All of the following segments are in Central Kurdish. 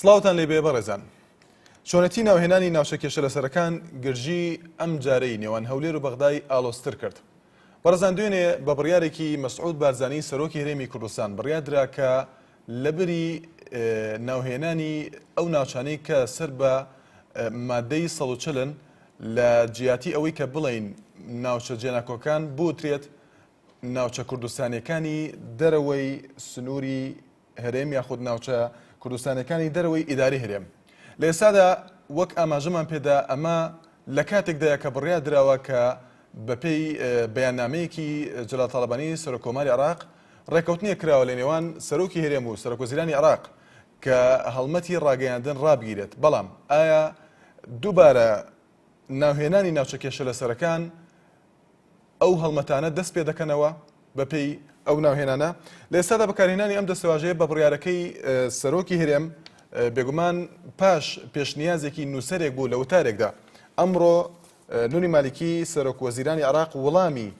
سڵاوتان لێبێ بەڕێزان. چۆنێتی ناوهێنانی ناوچە کێشە لەسەرەکان گرژی ئەم جارەی نێوان هەولێر و بەغدای ئاڵۆزتر کرد. بەڕێزان دوێنێ بە بڕیارێکی مەسعود بارزانی سەرۆکی هەرێمی کوردستان بڕیار درا کە لەبری ناوهێنانی ئەو ناوچانەی کە سەر بە مادەی 140 لە جیاتی ئەوەی کە بڵێین ناوچە جێناکۆکان بوترێت ناوچە کوردستانیەکانی دەرەوەی سنووری هەرێم یاخود ناوچە کوردستانیەکانی دەرەوەی ئیداری هەرێم. لە ئێستادا وەک ئاماژەمان پێدا ئەمە لە کاتێکدایە کە بڕیار دراوە کە بەپێی بەیاننامەیەکی جەلال تاڵەبانی سەرۆک کۆماری عێراق ڕێکەوتنێک کراوە لە نێوان سەرۆکی هەرێم و سەرۆک وەزیرانی عێراق کە هەڵمەتی ڕاگەیاندن ڕابگیرێت بەڵام ئایا دووبارە ناوهێنانی ناوچە کێشە لەسەرەکان ئەو هەڵمەتانە دەست پێ دەکەنەوە بەپێی ئەو ناوهێنانە. لە ئێستادا بەکارهێنانی ئەم دەستەواژەیە بە بڕیارەکەی سەرۆکی هەرێم بێگومان پاش پێشنیازێکی نووسەرێک بوو لە وتارێکدا. ئەمڕۆ نوری مالیکی سەرۆک وەزیرانی عێراق وڵامی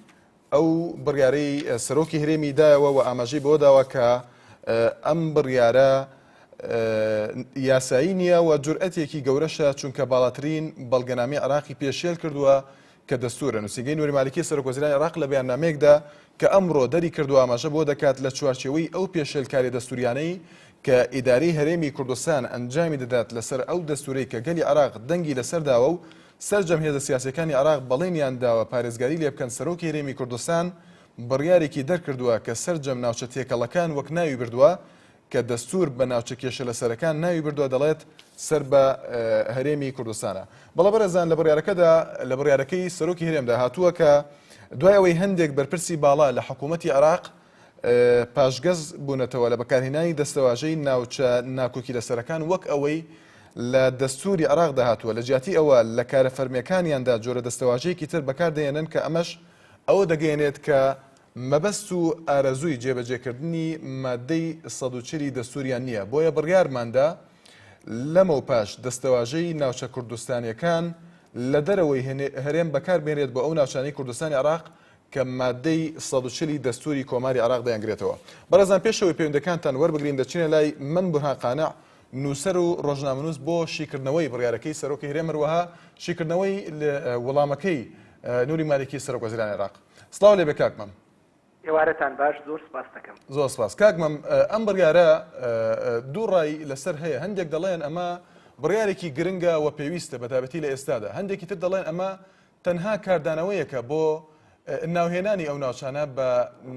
ئەو بڕیارەی سەرۆکی هەرێمی دایەوە و ئاماژەی بەوە داوە کە ئەم بڕیارە یاسایی نییە و جورئەتێکی گەورەشە چونکە باڵاترین بەڵگەنامەی عێراقی پێشێل کردووە کە دەستوورە. نووسینگەی نوری مالیکی سەرۆکوەزیرانی عێراق لە بەیاننامەیەکدا کە ئەمڕۆ دەریکردووە ئاماژە بەوە دەکات لە چوارچێوەی ئەو پێشێلکاریە دەستووریانەی کە ئیدارەی هەرێمی کوردستان ئەنجامی دەدات لەسەر ئەو دەستوورەی کە گەلی عێراق دەنگی لەسەر داوە و سەرجەم هێزە سیاسیەکانی عێراق بەڵێنیان داوە پارێزگاری لێبکەن سەرۆکی هەرێمی کوردستان بڕیارێکی دەرکردووە کە سەرجەم ناوچە تێکەڵەکان وەک ناوی بردووە کە دەستوور بە ناوچە کێشە لەسەرەکان ناوی بردووە دەڵێت سەر بە هەرێمی کوردستانە. بەڵێ بەڕێزان لە بڕیارەکەدا لە بڕیارەکەی سەرۆکی هەرێمدا هاتووە کە دوای ئەوەی هەندێک بەرپرسی باڵا لە حکوومەتی عێراق پاشگەز بوونەتەوە لە بەکارهێنانی دەستەواژەی ناوچە ناکۆکی لەسەرەکان وەک ئەوەی لە دەستوری عێراقدا هاتووە لە جیاتی ئەوە لە کارە فەرمیەکانیاندا جۆرە دەستەواژەیەکی تر بەکاردەهێنن کە ئەمەش ئەوە دەگەیەنێت کە مەبەست و ئارەزووی جێبەجێکردنی ماددەی 140 ی دەستووریان نییە، بۆیە بڕیارماندا لەمەوپاش دەستەواژەی ناوچە کوردستانییەکان لە دەرەوەی هەرێم بەکاربهێنرێت بۆ ئەو ناوچانەی کوردستانی عێراق کە ماددەی 140 ی دەستووری کۆماری عێراق دەیانگرێتەوە. بەڕێزان پێش ئەوەی پەیوەندییەکانتان وەربگرین دەچینە لای مەم بورهان قانع نووسەر و ڕۆژنامەنووس بۆ شیکردنەوەی بڕیارەکەی سەرۆکی هەرێم هەروەها شیکردنەوەی وەڵامەکەی نوری مالیکی سەرۆکوەزیرانی عێراق. سڵاو لێبێ کاک مەم. ئێوارەتان باش زۆر سپاست دەکەم. زۆر سپاس کاک مەم ئەم بڕیارە دوو ڕای لەسەر هەیە هەندێک دەڵێن ئەمە بڕیارێکی گرنگە و پێویستە بەتابەتی لە ئێستادا هەندێکی تر دەڵێن ئەمە تەنها کاردانەوەیەکە بۆ ناوهێنانی ئەو ناوچانە بە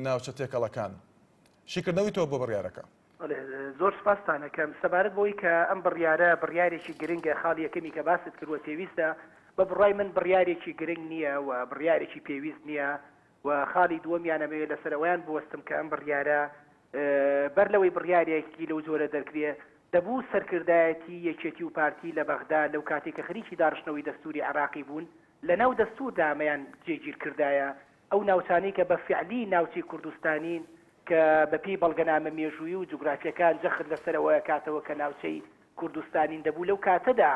ناوچە تێکەڵەکان شیکردنەوەی تۆ بۆ بڕیارەکە. بەڵێ زۆر سپاستان ئەکەم. سەبارەت بەوەی کە ئەم بڕیارە بڕیارێکی گرنگە، خاڵی یەکەمی کە باست کردووە پێویستە، بە بڕوای من بڕیارێکی گرنگ نییە و بڕیارێکی پێویست نییە و خاڵی دووەمیان ئەمەوێ لەسەر ئەوەیان بوەستم کە ئەم بڕیارە بەر لەوەی بڕیارێکی لەو جۆرە دەرکرێ دەبوو سەرکردایەتی یەکێتی و پارتی لە بەغدا لەو کاتەی کە خەریکی داڕشتنەوەی دەستووری عێراقی بوون لەناو دەستووردا ئەمەیان جێگیر کردایە ئەو ناوچانەی کە بە فیعلی ناوچەی کوردستانین کە بە پێی بەڵگەنامە مێژوویی و جوگرافیەکان جەخت لەسەر ئەوە ئەکاتەوە کە ناوچەی کوردستانین دەبوو لەو کاتەدا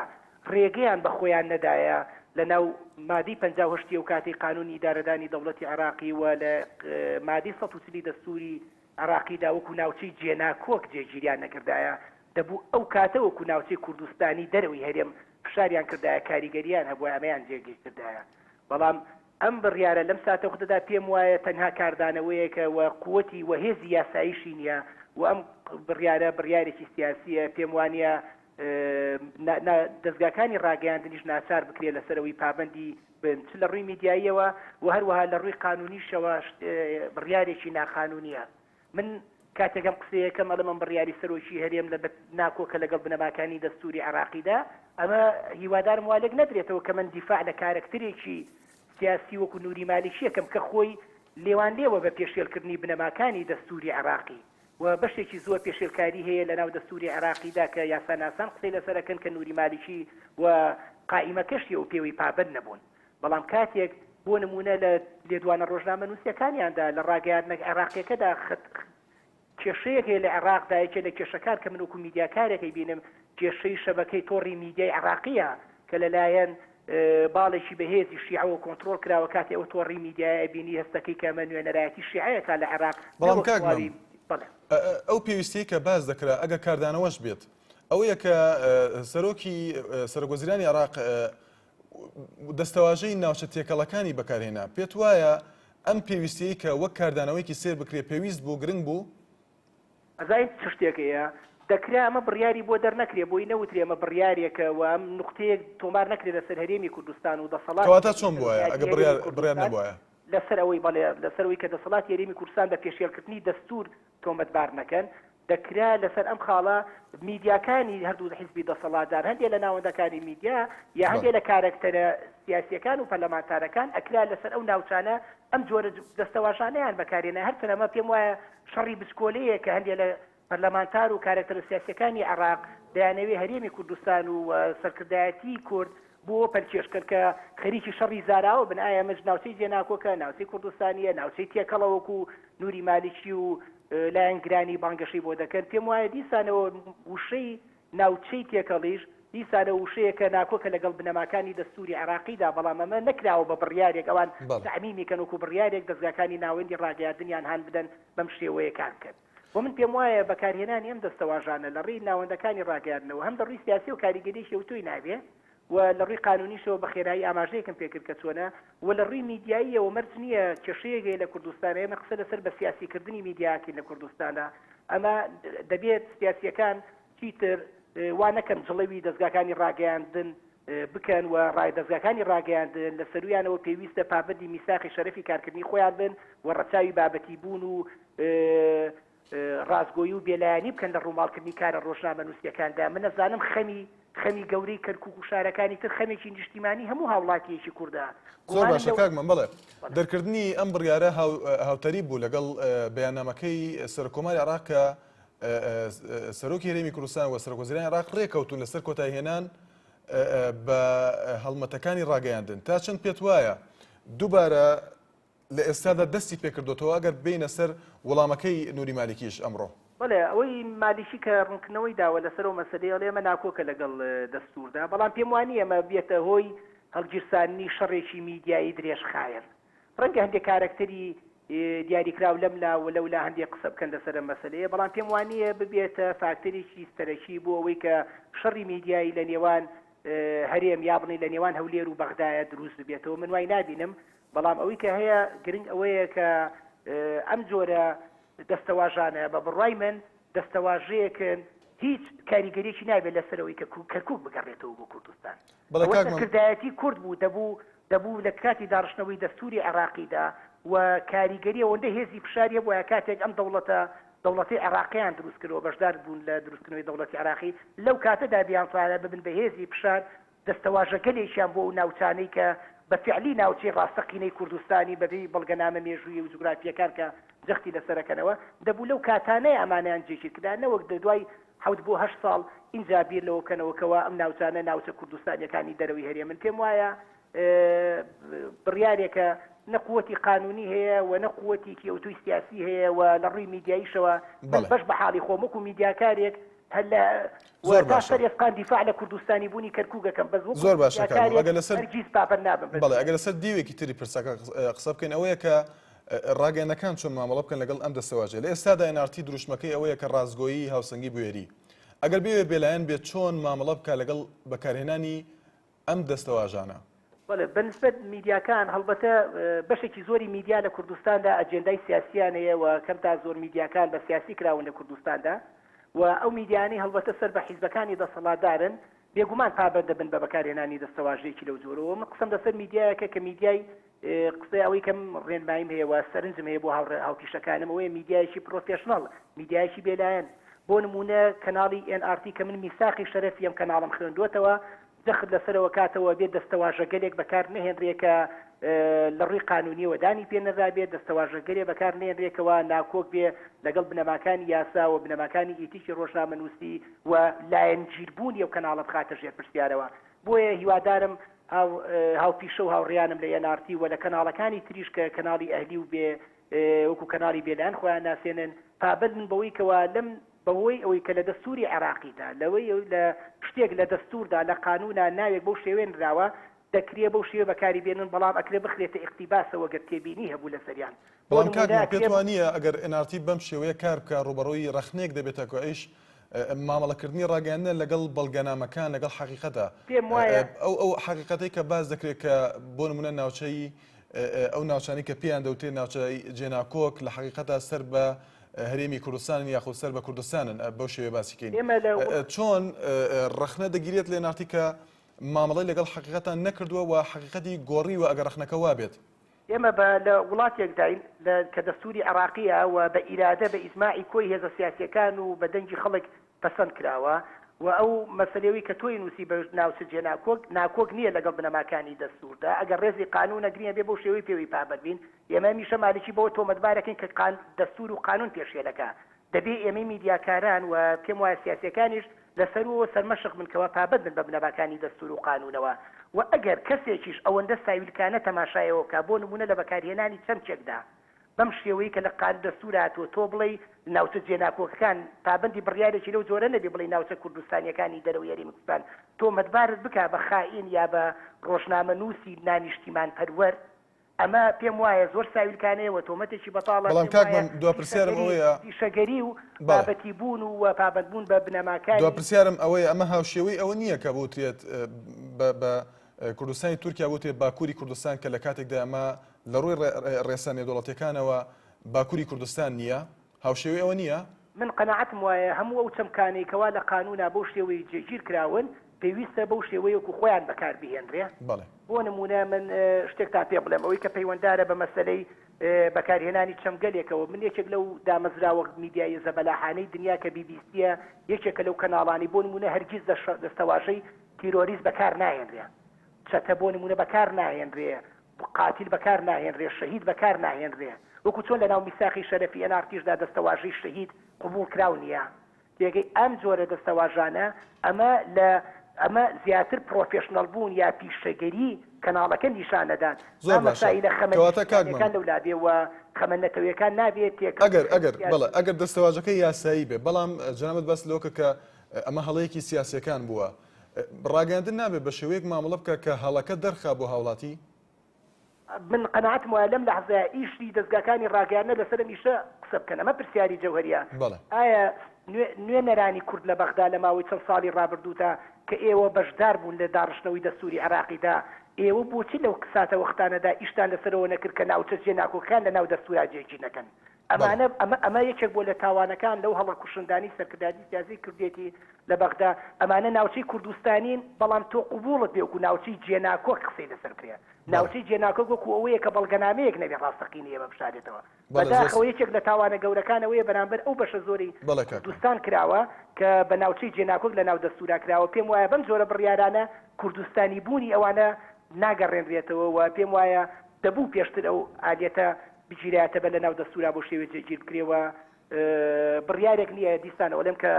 ڕێگەیان بە خۆیان نەدایە لە ناو مادەی 58 ی ئەو کاتەی قانونی ئیدارەدانی دەوڵەتی عێراقی و لە مادەی 140 ی دەستووری عێراقیدا وەکو ناوچەی جێناکۆک جێگیریان نەکردایە دەبوو ئەو کاتە وەکو ناوچەی کوردستانی دەرەوەی هەرێم فشاریان کردایە کاریگەریان هەبوایە ئەمەیان جێگیر کردایە بەڵام ئەم بڕیارە لەم ساتەوەختەدا پێم وایە تەنها کاردانەوەیەکە و قوتی و هێزی یاساییشی نییە و ئەم بڕیارە بڕیارێکی سیاسییە، پێم وانییە دەزگاکانی ڕاگەیاندنیش ناچار بکرێت لەسەر ئەوەی پابەندی بن چ لە ڕووی میدیاییەوە و هەروەها لە ڕووی قانونیشەوە بڕیارێکی ناقانونییە. من کاتێک ئەم قسەیەکەم ئەڵێم ئەم بڕیاری سەرۆکی هەرێم لە ناکۆکە لەگەڵ بنەماکانی دەستوری عێراقیدا، ئەمە هیوادارم وا لێک نەدرێتەوە کە من دیفاع لە کارەکتەرێکی سیاسی وەکو نوری مالیکی ئەکەم کە خۆی لێوانلێوە بە پێشێلکردنی بنەماکانی دەستوری عێراقی و بەشێکی زۆر پێشێلکاری هەیە لەناو دەستوری عێراقیدا کە یاساناسان قسەی لەسەر ئەکەن کە نوری مالیکی و قائیمەکەشی ئەو پێوەی پابەند نەبوون. بەڵام کاتێک بۆ نموونە لە لێدوانە ڕۆژنامەنووسییەکانیاندا لە ڕاگەیاندنە عێراقییەکەدا کێشەیەک هەیە لە عێراقدا، یەکێ لە کێشەکان کە من وەکو میدیاکارێک ئەیبینم کێشەی شەبەکەی تۆڕی میدیای عێراقییە کە لەلایەن باڵێکی بەهێزی شیعەوە کۆنترۆڵ کراوە، کاتێ ئەو تۆڕی میدیایە ئەبینی هەستەکەی کە ئەمە نوێنەرایەتی شیعەیەکە لە عێراق بەڵام کاک مەم ئەو پێویستیەی کە باس دەکرا ئەگەر کاردانەوەش بێت. ئەوەیە کە سەرۆکی سەرۆکوەزیرانی عێراق دەستەواژەی ناوچە تێکەڵەکانی بەکارهێنا، پێت وایە ئەم پێویستیەی کە وەک کاردانەوەیەکی سەیر بکرێت پێویست بوو، گرنگ بوو؟ ئەزانیت چ شتێک هەیە؟ دەکرا ئەمە بڕیاری بۆ دەرنەکرێ، بۆی نەوترێ ئەمە بڕیارێکە و ئەم نوقتەیەک تۆمار نەکرێ لەسەر هەرێمی کوردستان و دەسەڵاتی کەواتە چۆن بوایە ئەگەر بڕیار بڕیار نەبوایە؟ لەسەر ئەوەی بەڵێ لەسەر ئەوەی کە دەسەڵاتی هەرێمی کوردستان بە پێشێلکردنی دەستوور تۆمەتبار نەکەن، دەکرا لەسەر ئەم خاڵە میدیاکانی هەردوو حیزبی دەسەڵاتدار، هەندێ لە ناوەندەکانی میدیا یا هەندێ لە کارەکتەرە سیاسییەکان و پەرلەمانتارەکان ئەکرا لەسەر ئەو ناوچانە ئەم جۆرە دەستەواژانەیان بەکارهێنا، هەرچەند ئەمە پێم وایە شەڕی بچکۆلەیە کە هەندێ لە پەرلەمانتار و کارەکتەرە سیاسییەکانی عێراق دەیانەوێ هەرێمی کوردستان و سەرکردایەتیی کورد بۆ ئەوە پەلکێش کەن کە خەریکی شەڕی زاراوە بن، ئایا ئەمەش ناوچەی جێناکۆکە، ناوچەی کوردستانییە، ناوچەی تێکەڵە وەکو نوری مالیکی و لایەنگرانی بانگەشەی بۆ دەکەن، پێم وایە دیسانەوە وشەی ناوچەی تێکەڵیش دیسانەوە وشەیەکە ناکۆکە لەگەڵ بنەماکانی دەستوری عێراقیدا، بەڵام ئەمە نەکراوە بە بڕیارێک ئەوان تەعمیمی کەن وەکو بڕیارێک دەزگاکانی ناوەندی ڕاگەیاندنیان هان بدەن بەم شێوەیە کار بکەن. بۆ من پێم وایە بەکارهێنانی ئەم دەستەواژانە لە ڕێی ناوەندەکانی ڕاگەیاندنەوە هەم لە ڕووی سیاسیەوە کاریگەریی ئەوتۆی نابێ و لە ڕووی قانوونیشەوە بە خێرایی ئاماژەیەکم پێ کرد کە چۆنە و لە ڕووی میدیاییەوە مەرج نییە کێشەیەک هەیە لە کوردستان ئێمە قسە لەسەر بە سیاسیکردنی میدیا ئەکەین لە کوردستاندا ئەمە دەبێت سیاسییەکان چیتر وا نەکەن جڵەوی دەزگاکانی ڕاگەیاندن بکەن و ڕای دەزگاکانی ڕاگەیاندن لە سەرویانەوە پێویستە پابەندی میساقی شەرەفی کارکردنی خۆیان بن و ڕەچاوی بابەتی بوون و ڕاستگۆیی و بێلایەنی بکەن لە ڕووماڵکردنی کارە ڕۆژنامەنووسییەکاندا. من ئەزانم خەمی خەمی گەورەی کەرکوک و شارەکانی تر خەمێکی نیشتیمانی هەموو هاوڵاتییەکی کوردە. زۆر گومانم باشە لەو کاک مەم، بەڵێ بەڵێ. دەرکردنی ئەم بڕیارە هاوتەریب بوو لەگەڵ بەیاننامەکەی سەرۆککۆماری عێراق کە سەرۆکی هەرێمی کوردستان و سەرۆکوەزیرانی عێراق ڕێکەوتوون لەسەر کۆتاییهێنان بە هەڵمەتەکانی ڕاگەیاندن. تا چەند پێت وایە دووبارە لە ئێستادا دەستی پێکردۆتەوە ئەگەر بێینە سەر وەڵامەکەی نوری مالیکیش ئەمڕۆ؟ بەڵێ ئەوەی مالیکی کە ڕوونکردنەوەی داوە لەسەر ئەو مەسەلەیە ئەڵێ ئەمە ناکۆکە لەگەڵ دەستووردا، بەڵام پێم وانییە ئەمە بێتە هۆی هەڵگیرساندنی شەڕێکی میدیایی درێژخایەن. ڕەنگە هەندێک کارەکتەری دیاریکراو لەم لا و لەو لا هەندێک قسە بکەن لەسەر ئەم مەسەلەیە، بەڵام پێم وانییە ببێتە فاکتەرێکی سەرەکی بۆ ئەوەی کە شەڕی میدیایی لە نێوان هەرێم یا بڵێین لە نێوان هەولێر و بەغدایە دروست ببێتەوە، من وای نابینم، بەڵام ئەوەی کە هەیە گرنگ ئەوەیە کە ئەم جۆرە دەستەواژانە بە بڕوای من دەستەواژەیەکن هیچ کاریگەریەکی نابێت لەسەر ئەوەی کە کەرکوک بگەڕێتەوە بۆ کوردستان. بەڵێ ئەوە کاک مەم. سەرکردایەتی کورد بوو دەبوو دەبوو لە کاتی داڕشتنەوەی دەستوری عێراقیدا و کاریگەری ئەوەندە هێزی فشاری هەبوایە کاتێک ئەم دەوڵەتە دەوڵەتی عێراقیان دروست کردەوە بەشدار بوون لە دروستکردنەوەی دەوڵەتی عێراقی لەو کاتەدا بیانتوانایە ببن بە هێزی فشار دەستەواژەگەلێکیان بۆ ئەو ناوچانەی کە بە فیعلی ناوچەی ڕاستەقینەی کوردستانی بە پێی بەڵگەنامە مێژوویی و جوگرافییەکان کە جەختی لەسەرەکەنەوە، دەبوو لەو کاتانەی ئەمانەیان جێگیر کرا نەوەک لە دوای حەوت بۆ هەشت ساڵ ئینجا بیر لەوە بکەنەوە کەوا ئەم ناوچانە ناوچە کوردستانییەکانی دەرەوەی هەرێمن. پێم وایە بڕیارێکە نە قوتی قانونی هەیە و نە قوتێکی ئەوتۆی سیاسی هەیە و لە ڕووی میدیاییشەوە من بەڵێ. بەش بە حاڵی خۆم وەکوو میدیاکارێک هەر لە و زۆر تا باشە. سەر ئێسقان دیفاع لە کوردستانی بوونی کەرکووک ئەکەم بەس وەکوو زۆر باشە کاک مەم میدیاکارێک ئەگەر لەسەر هەرگیز پابەند نابم بە بەڵێ ئەگەر لەسەر دیوێکی تری پرسەکە قسە بکەین ئەوەیە کە ڕاگەیەندنەکان چۆن مامەڵە بکەن لەگەڵ ئەم دەستەواژەیە لە ئێستادا NRT دروشمەکەی ئەوەیە کە ڕاستگۆیی هاوسەنگی بوێری ئەگەر بێوێ بێلایەن بێت چۆن مامەڵە بکا لەگەڵ بەکارهێنانی ئەم دەستەواژانە؟ بەڵێ، بە نسبەت میدیاکان، هەڵبەتە بەشێکی زۆری میدیا لە کوردستاندا ئەجێندای سیاسییان هەیە و کەم تا زۆر میدیاکان بە سیاسی کراون لە کوردستاندا و ئەو میدیانەی هەڵبەتە سەر بە حیزبەکانی دەسەڵاتدارن بێگومان پابەند دەبن بە بەکارهێنانی دەستەواژەیەکی لەو جۆرەوە. من قسەم لەسەر میدیایەکە کە میدیای قسەی ئەوەی کەم ڕێنماییم هەیە و سەرنجم هەیە بۆ هاوڕێ هاوپیشەکانم ئەوەیە میدیایەکی professional، میدیایەکی بێلایەن. بۆ نموونە کەناڵی ئێن ئاڕ تی کە من میساقی شەرەفی ئەم کەناڵەم خوێندووەتەوە، جەخت لەسەرەوە کاتەوە بێ دەستەواژەگەلێک بەکار نەهێنرێ کە لە ڕووی قانوونییەوە دانی پێ نەنرابێ، دەستەواژەگەلێ بەکار نەهێنرێ کەوا ناکۆک بێ لەگەڵ بنەماکانی یاسا و بنەماکانی ئیتیکی ڕۆژنامەنووسی و لایەنگیربوونی ئەو کەناڵە بخاتە ژێر پرسیارەوە. بۆیە هیوادارم هاو هاوپیشە و هاوڕێیانم لە NRT و لە کەناڵەکانی تریش کە کەناڵی ئەهلی و بێ وەکو کەناڵی بێلایەن خۆیان ناسێنن پابەند بن بەوەی کەوا لەم بەهۆی ئەوەی کە لە دەستوری عێراقیدا لەوەی لە شتێک لە دەستوردا لە قانونا ناوێک بەو شێوەیە نراوە دەکرێ بەو شێوە بەکاری بێنن بەڵام ئەکرێ بخرێتە ئیقتیباسەوە گەر تێبینی هەبوو لەسەریان بۆ بەڵام کاک نمونە مەم پێت ئەکرێ وا نییە ئەگەر NRT بەم شێوەیە کار بکا ڕووبەڕووی ڕەخنەیەک دەبێتە کە ئەویش. مامەڵەکردنی ڕاگەیاندنە لەگەڵ بەڵگەنامەکان لەگەڵ حەقیقەتە. پێم وایە. ئەو ئەو حەقیقەتەی کە باس دەکرێت کە بۆ نمونە ناوچەی ئەو ناوچانەی کە پێیان دەوترێت ناوچەی جێناکۆک لە حەقیقەتا سەر بە هەرێمی کوردستانن یاخود سەر بە کوردستانن بەو شێوەیە باسی کەین. ئێمە لە چۆن ڕەخنە دەگیرێت لە نارتی کە مامەڵەی لەگەڵ حەقیقەتا نەکردووە و حەقیقەتی گۆڕیوە ئەگەر ڕەخنەکە وابێت؟ ئێمە بە لە وڵاتێکداین لە کە دەستووری عێڕاقییە و بە ئیرادە بە ئیجماعی کۆی هێزە سیاسییەکان و بە دەنگی خەڵک پەسەند کراوە و ئەو مەسەلەوی کە تۆی نووسی بە ناوچە جێناکۆک ناکۆک نییە لەگەڵ بنەماکانی دەستووردا ئەگەر ڕێزی قانوون ئەگرین ئەبێ بەو شێوەی پێوەی پابەند بین ئێمە هەمیشە مالکی بەوە تۆمەتبار ئەکەین کە قان دەستوور و قانوون پێشێل ئەکا دەبێ ئێمەی میدیاکاران و پێم وایە سیاسیەکانیش لە سەرووەوە سەرمەشق بن کەوا پابەند بن بە بنەماکانی دەستوور و قانوونەوە و ئەگەر کەسێکیش ئەوەندە ساویلکانە تەماشای ئەوە بکا بۆ نموونە لە بەکارهێنانی چەمکێکدا بەم شێوەی کە لە قان دەستوور هاتووە تۆ بڵێی ناوچە جێناکۆکەکان پابەندی بڕیارێکی لەو جۆرە نەبی بڵێی ناوچە کوردستانیەکانی دەرەوەی هەرێمی کوردستان تۆمەتبارت بکا بە خائین یا بە ڕۆژنامەنووسی نانیشتیمانپەروەر ئەمە پێم وایە زۆر ساویلکانەیە و تۆمەتێکی بەتاڵە، بەڵام پێم کاک وایە مەم دوا پرسیارم پیشەگەری ئەوەیە پیشەگەری و بەڵێ. بابەتی بوون و و پابەندبوون بە دوا بنەماکانی. پرسیارم ئەوەیە ئەمە هاوشێوەی ئەوە نییە کە بوترێت بە بە کوردستانی تورکیا بوترێت باکووری کوردستان کە لە کاتێکدا ئەمە لە ڕووی ڕێسا نێودەوڵەتیەکانەوە باکووری کوردستان نییە؟ هاوشێوەی ئەوە نییە؟ من قەناعەتم وایە هەموو ئەو چەمکانەی کەوا لە قانوونا بەو شێوەی جێگیر کراون پێویستە بەو شێوەی وەکو خۆیان بەکار بهێنرێ. بەڵێ. بۆ نموونە من شتێکتان پێ بڵێم ئەوەی کە پەیوەندارە بە مەسەلەی بەکارهێنانی چەمگەلێکەوە من یەکێک لەو دامەزراوە میدیاییە زەبەلاحانەی دنیا کە بی بی سییە یەکێکە لەو کەناڵانەی بۆ نموونە هەرگیز دەستەواژەی تیرۆریست بەکار ناهێنرێ چەتە بۆ نموونە بەکار ناهێنرێ قاتیل بەکار ناهێنرێ، شەهید بەکار ناهێنرێ، وەکو چۆن لەناو میساقی شەرەفی ئێن ئاڕ تیشدا دەستەواژەی شەهید قبوڵ کراو نییە. تێگەی ئەم جۆرە دەستەواژانە ئەمە لە ئەمە زیاتر پڕۆفێشنەڵ بوون یا پیشەگەری کەناڵەکە نیشان ئەدات. زۆر با باشە. مەسائیلە خەمە کەواتە کاک مەم. نیشتیمانیەکان لەولا بێ و خەمە نەتەوەیەکان نابێ تێکەڵ ئەگەر خەمی ئەگەر سیاسی بەڵێ ئەگەر دەستەواژەکە یاسایی بێ بەڵام جەنابت باست لەوە کرد کە ئەمە هەڵەیەکی سیاسیەکان بووە. ڕاگەیاندن نابێت بە شێوەیەک مامەڵە بکا کە هەڵەکە دەرخا بۆ هاوڵاتی؟ من قەناعەتم وایە لەم لەحزەیە ئیشی دەزگاکانی ڕاگەیاندنە لەسەر ئەم ئیشە قسە بکەن. ئەمە پرسیاری جەوهەریە. بەڵێ. ئایا نوێنەرانی کورد لە بەغدا لە ماوەی چەند ساڵی ڕابردوودا کە ئێوە بەشدار بوون لە داڕشتنەوەی دەستووری عێراقیدا، ئێوە بۆچی لەو ساتەوەختانەدا ئیشتان لەسەرەوە نەکرد کە ناوچە جێناکۆکەکان لەناو دەستوورا جێگیر نەکەن؟ ئەمانە ئەمە ئەمە یەکێک بووە لە تاوانەکان لەو هەڵە کوشندانەی سەرکردایەتی سیاسی کردویەتی لە بەغدا، ئەمانە ناوچەی کوردستانین بەڵام تۆ قبوڵت بێ وەکو ناوچەی جێناکۆک قسەی لەسەر بکرێ، ناوچەی جێناکۆک وەکو ئەوەیە کە بەڵگەنامەیەک نەبێ ڕاستەقینەی ئێمە بشارێتەوە. بەداخەوە یەکێک لە تاوانە گەورەکان ئەوەیە بەرامبەر ئەو بەشە زۆرەی کوردستان کراوە کە بە ناوچەی جێناکۆک لە ناو دەستورا کراوە، پێم وایە بەم جۆرە بڕیارانە کوردستانی بوونی ئەوانە ناگەڕێنرێتەوە و پێم وایە دەبوو پێشتر ئەو ئالیەتە بگیرایەتە بەر لەناو دەستورا بەو شێوەیە جێگیر بکرێ و بڕیارێک نییە دیسانەوە ئەڵێم کە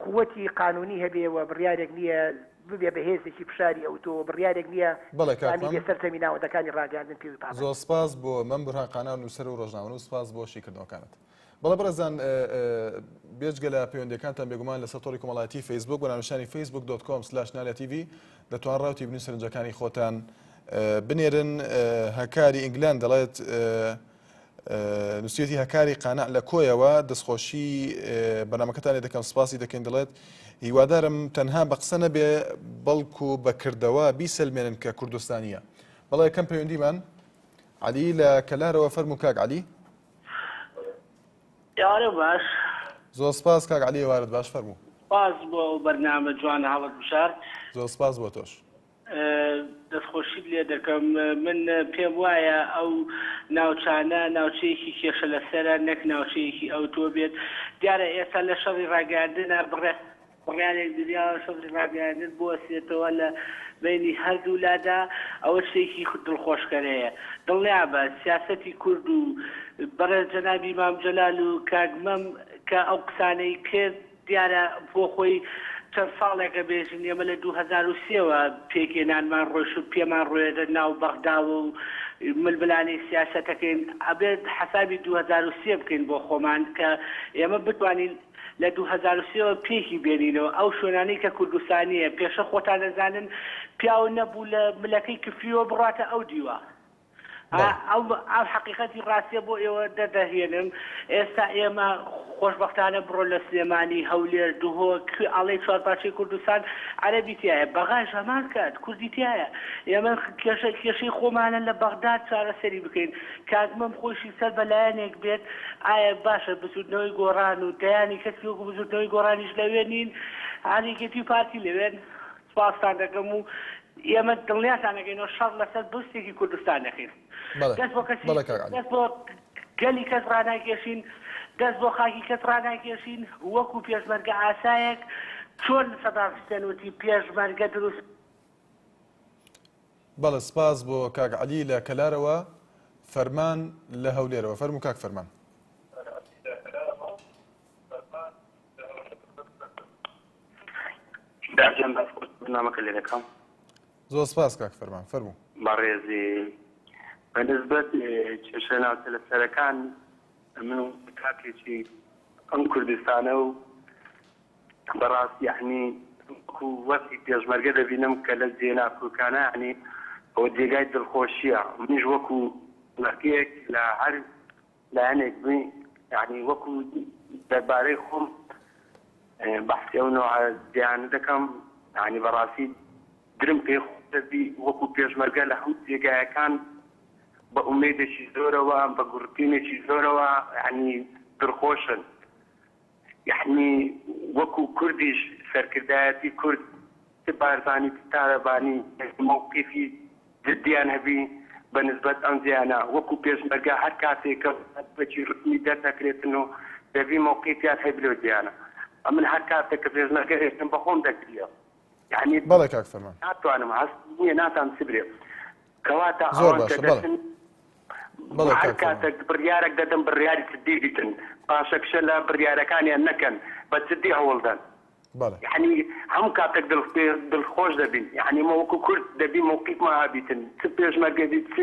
قوتی قانونی هەبێ و بڕیارێک نییە ببێ بە هێزێکی فشاری ئەوتۆ و بڕیارێک نییە بەڵێ کاک ئیسلامی مەم. بێ سەرجەمی ناوەندەکانی ڕاگەیاندن پێوی پابەند زۆر سپاس بۆ مەم بورهان قانع نووسەر و ڕۆژنامەنووس سپاس بۆ شیکردنەوەکانت. بەڵێ بەڕێزان بێجگە لە پەیوەندیەکانتان بێگومان لەسەر تۆڕی کۆمەڵایەتی فەیسبوک بە ناونیشانی Facebook dot com slash نالیا تیڤی دەتوان ڕاو تێبینی و سەرنجەکانی خۆتان بنێرن هەکاری ئینگلاند دەڵێت نووسیەتی هەکاری قانع لە کۆیەوە دەستخۆشی بەنامەکەتان لێ دەکەم سپاسی دەکەین دەڵێت هیوادارم تەنها بە قسە نەبێ بەڵکو بە کردەوە بیسەلمێنن کە کوردستانیە بەڵێ کەم پەیوەندیمان علی لە کەلارەوە فەرموو کاک علی ئێوارە باش. زۆر سپاس کاک عەلی ئێوارەت باش فەرموو. سپاس بۆ ئەو بەرنامە جوانە هەڵت بژارد. زۆر سپاس بۆ تۆش. دەستخۆشیت لێ دەکەم من پێم وایە ئەو ناوچانە ناوچەیەکی کێشە لەسەرە نەک ناوچەیەکی ئەوتۆ بێت دیارە ئێستا لە شەڕی ڕاگەیاندنە بڕێ بڕیارێک دریاوە شەڕی ڕاگەیاندن بوەستێتەوە لە بەینی هەردوو لادا، ئەوە شتێکی دڵخۆشکەرەیە. دڵنیابە سیاسەتی کورد و بەڕێز جەنابی مام جەلال و کاک مەم کە ئەو قسانەی کرد، دیارە بۆ خۆی چەند ساڵێکە بێژین ئێمە لە 2003 وە پێکهێنانمان ڕۆیشت و پێمان ڕۆیەتە ناو بەغداوە و ململانێی سیاسەتەکەین، ئەبێت حەسابی 2003 بکەین بۆ خۆمان کە ئێمە بتوانین لە 2003 وە پێکی بێنینەوە ئەو شوێنانەی کە کوردستانیە پێشە خۆتان ئەزانن پیاو نەبوو لە ملەکەی کفریەوە بڕاتە ئەو دیوە. ئەو ئەو حەقیقەتی ڕاستیە بۆ ئێوە دەردەهێنم ئێستا ئێمە خۆشبەختانە بڕۆ لە سلێمانی هەولێر دهۆک کوێ ئەڵێی چوارپارچەی کوردستان عەرەبی تیایە بەغاش هەمان کات کوردی تیایە ئێمە کێشە کێشەی خۆمانە لە بەغداد چارەسەری بکەین کاک مەم خۆیشی سەر بە لایەنێک بێت ئایا باشە بزوتنەوەی گۆڕان و دەیانی کەسی وەکو بزوتنەوەی گۆڕانیش لەوێ نین هەر یەکێتی و پارتی لەوێن سوپاستان دەکەم و ئێمە دڵنیاتان دەکەینەوە شەڕ لەسەر بستێکی کوردستان دەکەین بەڵێ دەست بۆ کەسی بەڵێ کاک عەلی. دەست بۆ گەلی کەس ڕاناکێشین دەست بۆ خاکی کەس ڕاناکێشین وەکو پێشمەرگە ئاسایەک چۆن سەدام حسێن وتی پێشمەرگە دروست بەڵێ سپاس بۆ کاک عەلی لە کەلارەوە فەرمان لە هەولێرەوە فەرموو کاک فەرمان. داگیان باس خۆش بەرنامەکە لێ دەکەم. زۆر سپاس کاک فەرمان فەرموو. بەڕێزی بە نسبەت کێشە ناوچە لەسەرەکان من تاکێکی ئەم کوردستانە و بەڕاستی یەعنی وەکو وەزعی پێشمەرگە دەبینم کە لە جێ ناکۆکانە یەعنی ئەوە جێگای دڵخۆشیە منیش وەکو وڵاتیەک لە هەر لایەنێک بی یەعنی وەکو دەربارەی خۆم بەحسی ئەو نەوعە جێیانە دەکەم یەعنی بەڕاستی درم پێ خۆش دەبی وەکو پێشمەرگە لە هەموو جێگایەکان بە ئومێدێکی زۆرەوە بە گوڕتینێکی زۆرەوە یەعنی دڵخۆشن یەعنی وەکو کوردیش سەرکردایەتی کورد چ بارزانی چ تالەبانی مەوقیفی جدیان هەبی بە نسبەت ئەم جێیانە وەکو پێشمەرگە هەر کاتێک کە بەکی ڕسمی دەردەکرێتن و دەبی مەوقیفیان هەبی لەو جێیانە ئەمن هەر کاتێک کە پێشمەرگە ئێشتم بە خۆم دەگریەم یەعنی بەڵێ کاک فەرمان. ناتوانم هەست نییە ناتان چ برێم کەواتە زۆر ئەوان کە باشە بەڵێ دەچن بەڵێ هەر کاک فەرمان. کاتێک بڕیارێک دەدەن بڕیاری جدی بیتن پاشەکشە لە بڕیارەکانیان نەکەن بە جدی هەوڵدەن بەڵێ. یەعنی هەموو کاتێک دڵ دڵ خۆش دەبین یەعنی مە وەکو کورد دەبی مەوقیفمان هەبیتن چ پێشمەرگە بیت چ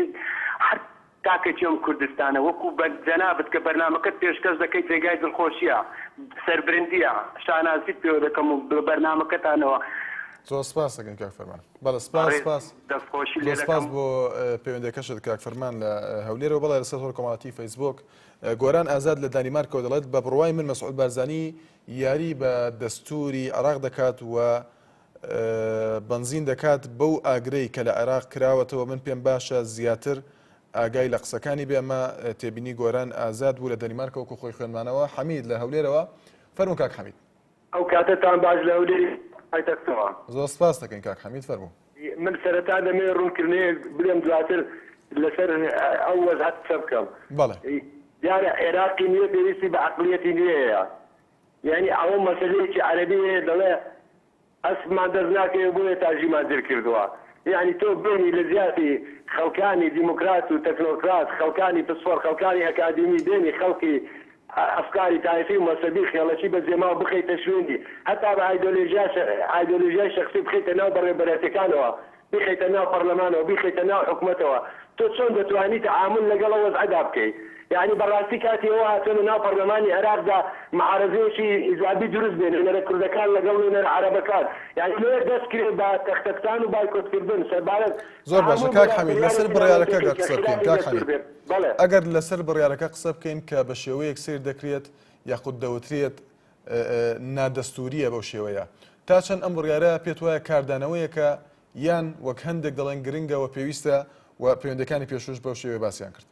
هەر تاکێکی ئەم کوردستانە وەکو بە جەنابت کە بەرنامەکەت پێشکەش دەکەی جێگای دڵخۆشیە سەربرندیە شانازیت پێوە دەکەم و بە بەرنامەکەتانەوە. زۆر سپاس دەکەین کاک فەرمان. بەڵێ سپاس بەڕێز سپاس دەستخۆشی زۆر لێ سپاس دەکەم. بۆ پەیوەندیەکەشت کاک فەرمان لە هەولێرەوە بەڵێ لەسەر تۆڕی کۆمەڵاتی فەیسبوک گۆران ئازاد لە دانیمارکەوە دەڵێت بە بڕوای من مەسعود بارزانی یاری بە دەستوری عێراق دەکات و بەنزین دەکات بەو ئاگرەی کە لە عێراق کراوەتەوە من پێم باشە زیاتر ئاگای لە قسەکانی بێ ئەمە تێبینی گۆران ئازاد بوو لە دەنیمارکەوە وەکو خۆی خوێندمانەوە حەمید لە هەولێرەوە فەرموو کاک حەمید. ئەو کاتەتان باش لە هەولێری پایتەختەوە. زۆر سپاست دەکەین کاک حەمید فەرموو. من سەرەتا دەمەوێت ڕوونکردنەوەیەک بلێم دواتر لەسەر ئەو وەزعە قسە بکەم. بەڵێ. دیارە عێراقی نوێ پێویستی بە عەقڵیەتی نوێیە. یانی ئەوە مەسەلەیەکی عەرەبی هەیە دەڵێ ئەسپمان دەست ناکەوێ بۆیە تاژیمان جر کردووە. یانی تۆ بێنی لە جیاتی خەڵکانی دیموکرات و تەکنۆکرات، خەڵکانی پسپۆر، خەڵکانی ئەکادیمی بێنی خەڵکی ئەفکاری تایفی و مەزهەبی خێڵەکی بە جێماو بخەیتە شوێنی هەتا بە ئایدۆلۆژیای شەخسی بخەیتە ناو بەڕێوبەرایەتیەکانەوە بیخەیتە ناو پەڕلەمانەوە بیخەیتە ناو حکومەتەوە تۆ چۆن دەتوانی تەعامول لەگەڵ ئەو وەزعەدا بکەی یانی بەڕاستی کاتی ئەوە هاتوە لە ناو پەڕلەمانی عێراقدا معارەزەیەکی ئیجابی دروست بێ نوێنەرە کوردەکان لەگەڵ نوێنەرە عەرەبەکان یانی لەوێ دەست کرێ بە تەختەکوتان و بایکۆتکردن سەربارەت زۆر باشە تەعامول کاک بە حەمید لەسەر بڕیارێکی بڕیارەکە نامەنتیقی گەر کە قسە بکەین خلافی کاک دەستور حەمید بێت بەڵێ. ئەگەر لەسەر بڕیارەکە قسە بکەین کە بە شێوەیەک سەیر دەکرێت یاخود دەوترێت نادەستوورییە بەو شێوەیە تا چەند ئەم بڕیارە پێت وایە کاردانەوەیەکە یان وەک هەندێک دەڵێن گرنگە و پێویستە و پەیوەندەکانی پێشووش بەو شێوەیە باسیان کرد؟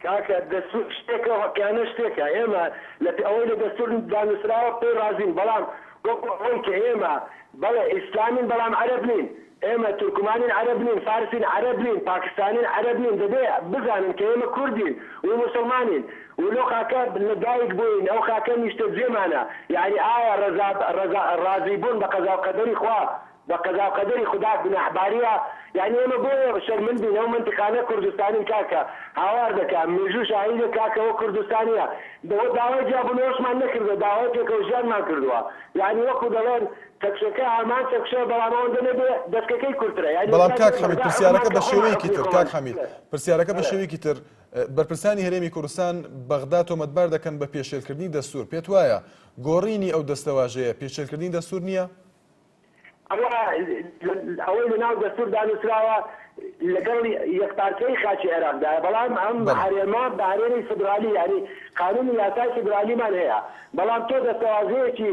کاکە دەستور شتێکە و قیانە شتێکە ئێمە لە ئەوەی لە دەستور دا نوسراوە پێی ڕازین بەڵام وەکو ئەوەی کە ئێمە بەڵێ ئیسلامین بەڵام عەرەب نین ئێمە تورکمانین عەرەب نین فارسین عەرەب نین پاکستانین عەرەب نین دەبێ بزانن کە ئێمە کوردین و موسڵمانین و لەو خاکە لە دایک بووین ئەو خاکە نیشتەجێمانە یەعنی ئایا ڕەزا ڕەزا ڕازی بوون بە قەزاو قەدەری خوا بە قەزاو قەدەری خودا گوناحباریە یانی ئێمە بۆیە شەرمن بین ئەو مەنتیقانە کوردستانین کاکە هاوار دەکا مێژوو شاهیدە کاکە ئەوە کوردستانیە ئەوە داوای جیابونەوەشمان نەکردوە داوای پێکەوە ژیانمان کردوە یانی وەکو دەڵێن چەکوشەکە هەمان چەکوشە بەڵام ئەوەندە نەبێ دەسکەکەی کورترە یانی بەڵام کاک کاکە حەمید بەغدا پرسیارەکە حکومان بە کە خۆمان شێوەیەکی حوکمی تر خۆمان کاک حەمید پرسیارەکە بە بەڵێ. شێوەیەکی تر بەرپرسانی هەرێمی کوردستان بەغدا تۆمەتبار دەکەن بە پێشێلکردنی دەستور پێت وایە گۆڕینی ئەو دەستەواژەیە پێشێلکردنی دەستور نییە؟ ئەوە ئەوەی لە ناو دەستوردا نووسراوە. لەگەڵ یەکپارچەیی خاکی عێراقدایە، بەڵام ئەم هەرێمە بە هەرێمی فیدرالی یانی قانونی یاسای فیدرالیمان هەیە، بەڵام تۆ دەستەواژەیەکی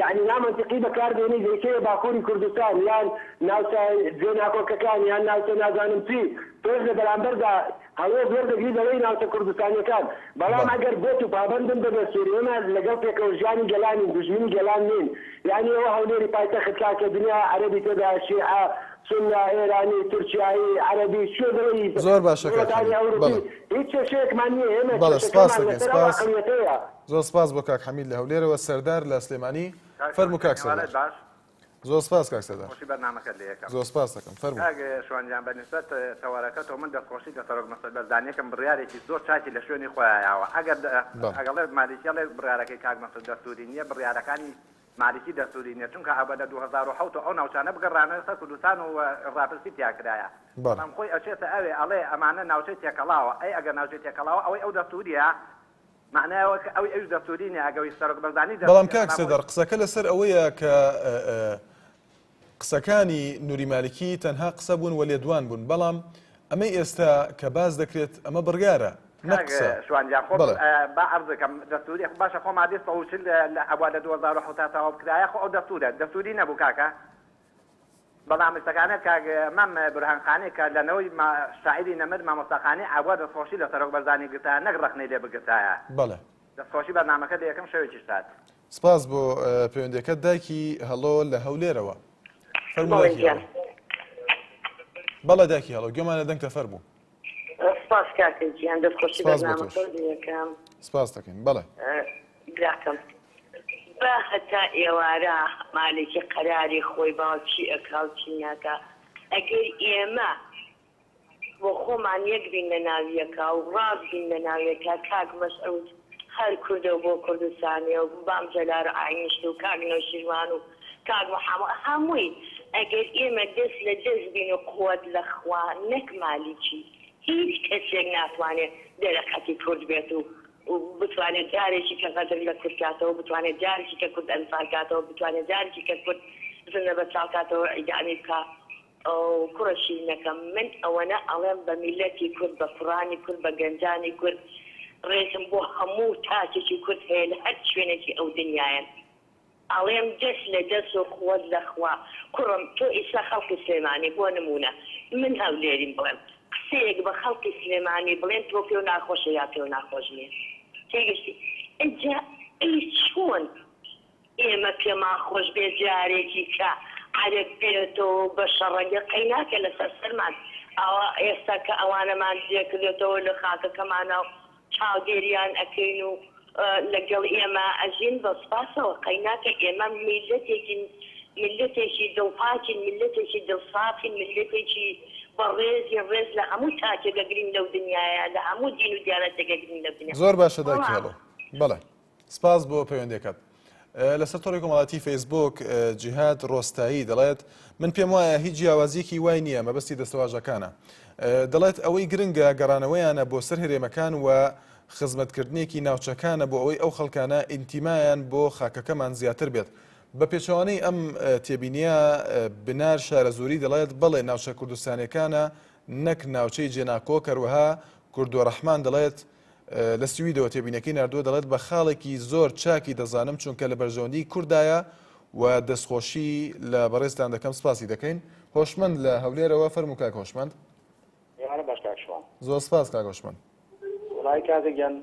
یانی نامەنتیقی بەکار دێنی دەیکەیە باکوری کوردستان یان ناوچە جێ ناکۆکەکان یان ناوچە نازانم چی، تۆش لە بەرامبەردا هەڵوێست وەردەگری دەڵێی ناوچە کوردستانیەکان، بەڵام ئەگەر بێت و پابەندن بە دەستور ئێمە لەگەڵ پێکەوە ژیانی گەلانین دوژمنی گەلان نین، یانی ئەوە هەولێری پایتەخت کاکە دنیا عەرەبی تێدایە شیعە سونە ئێرانی تورکیایی عەرەبی چیە دەڵێی زۆر باشە کاک وڵاتانی حەمید ئەوروپی بەڵێ هیچ کێشەیەکمان نیە ئێمە بەڵێ سپاس کێشەکەمان دەکەین لەسەر ئەو سپاس عەقڵیەتەیە. زۆر سپاس بۆ کاک حەمید لە هەولێرەوە سەردار لە سلێمانی کاک فەرموو شوان کاک گیان سەردار ئێوارەت باش. زۆر سپاس کاک سەردار. خۆشی بەرنامەکەت لێ ئەکەم. زۆر سپاست دەکەم فەرموو. کاک شوان گیان بە نیسبەت تەوەرەکەتەوە من دەستخۆشی لە سەرۆک مەسعود بەرزانی ئەکەم بڕیارێکی زۆر چاکی لە شوێنی خۆیا یاوە ئەگەر بەڵێ. ئەگەڵێ مالیکی ئەڵێ بڕیارەکەی کاک مەسعود دەستوری نیە بڕیارەکانی مالیکی دەستوری نیە چونکە ئەوە لە 2007 ئەو ناوچانە بگەڕانەوە سەر کوردستان و ڕاپرسی تیا کرایە بەڵێ. بەڵام خۆی ئەچێتە ئەوێ ئەڵێ ئەمانە ناوچەی تێکەڵاوە ئەی ئەگەر ناوچەی تێکەڵاوە ئەوەی ئەو دەستوریە مەعنای ئەوە کە ئەوی ئەویش دەستوری نیە ئەگەر سەرۆک بەرزانی بەڵام دەستوریە کاک بەڵام سەردار ئەوەی قسەکە لەسەر ئەوەیە کە قسەکانی نوری مالکی تەنها قسە بوون و لێدوان بوون بەڵام ئەمەی ئێستا کە باس دەکرێت ئەمە بڕیارە نەک کاک قسە. شوان گیان خۆ بەڵێ. با عەرزکەم دەستوری باشە خۆ مادەی 140 لە ئەبوا لە 2007 تا تەواو بکرایە خۆ ئەو دەستورە دەستوری نەبوو کاکە بەڵام ئیستەکانە کاک مام بورهان قانع کە لە نەوەی شاعیری نەمر مامۆستا قانع ئەبوا دەستخۆشی لە سەرۆک بەرزانی گرتایە نەک ڕەخنەی لێ بگرتایە. بەڵێ. دەستخۆشی بەرنامەکەت لێ ئەکەم شەوێکی شاد. سپاس بۆ پەیوەندیەکەت دایکی هەڵۆ لە هەولێرەوە. فەرموو بەڵێ دایکی گیان. هەڵۆ. بەڵێ دایکی هەڵۆ گوێمان لە دەنگتە فەرموو. سپاس کاکە گیان دەستخۆشی سپاس بۆ تۆش. بەرنامەکەت لێ ئەکەم. سپاس دەکەین بەڵێ. براکەم با هەتا ئێوارە مالکی قەراری خۆی با چی ئەکا و چی ناکا ئەگەر ئێمە بۆ خۆمان یەک بین لە ناو یەکا و ڕاست بین لە ناو یەکا کاک مەسعود هەر کوردە و بۆ کوردستانێ و مام جەلال عاینشت و کاک نەوشیروان و کاک محمد هەمووی ئەگەر ئێمە دەست لە دەست بین و قوت لە خوا نەک مالیکی هیچ کەسێک ناتوانێ دەرەقەتی کورد بێت و بتوانێت جارێکی کە غەدر لە کورد کاتەوە، بتوانێت جارێکی کە کورد ئەنفال کاتەوە، بتوانێت جارێکی کە کورد زنە بە چاڵ کاتەوە ئیعدامی بکا. ئەو کوڕە شیرینەکەم من ئەوەنە ئەڵێم بە میللەتی کورد، بە کوڕانی کورد، بە گەنجانی کورد، ڕێزم بۆ هەموو تاکێکی کورد هەیە لە هەر شوێنێکی ئەو دنیایەن. ئەڵێم دەست لە دەست و قوت لە خوا کوڕم تۆ ئیستا خەڵکی سلێمانی بۆ نمونە من هەولێریم بڵێم قسەیەک بە خەڵکی سلێمانی بڵێن تۆ پێو ناخۆشە یا پێو ناخۆش نیە تێگەشتی ئینجا ئەی چۆن ئێمە پێمان خۆش بێ جارێکی کە عەرەب بێتەوە بە شەڕەگە قەیناکە لەسەر سەرمان ئاوا ئێستا کە ئەوانەمان جێ کردۆتەوە لە خاکەکەمانا و چاودێریان ئەکەین و لەگەڵ ئێمە ئەژین بە سوپاسەوە قەیناکە ئێمە میللەتێکین میللەتێکی دڵپاکین میللەتێکی دڵسافین میللەتێکی بەڕێزین ڕێز لە هەموو تاکێک ئەگرین لەو دنیایە لە هەموو دین و دیانەتێک ئەگرین لەو دنیا زۆر باشە دایکی بەڵام هەڵۆ بەڵێ سپاس بۆ پەیوەندیەکەت. لەسەر تۆڕی کۆمەڵاتی فەیسبوک جیهاد ڕۆستایی دەڵێت من پێم وایە هیچ جیاوازیەکی وای نییە مەبەستی دەستەواژەکانە دەڵێت ئەوەی گرنگە گەڕانەوەیانە بۆ سەر هەرێمەکان و خزمەتکردنێکی ناوچەکانە بۆ ئەوەی ئەو خەڵکانە ئینتیمایان بۆ خاکەکەمان زیاتر بێت بە پێچەوانەی ئەم تێبینیە بنار شارەزووری دەڵێت بەڵێ ناوچە کوردستانەکانە نەک ناوچەی جێناکۆک هەروەها کوردۆ ڕەحمان دەڵێت لە سویدەوە تێبینەکەی ناردووە دەڵێت بە خاڵێکی زۆر چاکی دەزانم چونکە لە بەرژەوەندی کوردایە و دەستخۆشی لە بەڕێزتان دەکەم سپاسی دەکەین هۆشمەند لە هەولێرەوە فەرموو کاک هۆشمەند. ئێوارە باش کاک شوان. زۆر سپاس کاک هۆشمەند. وەڵایی کاکە گیان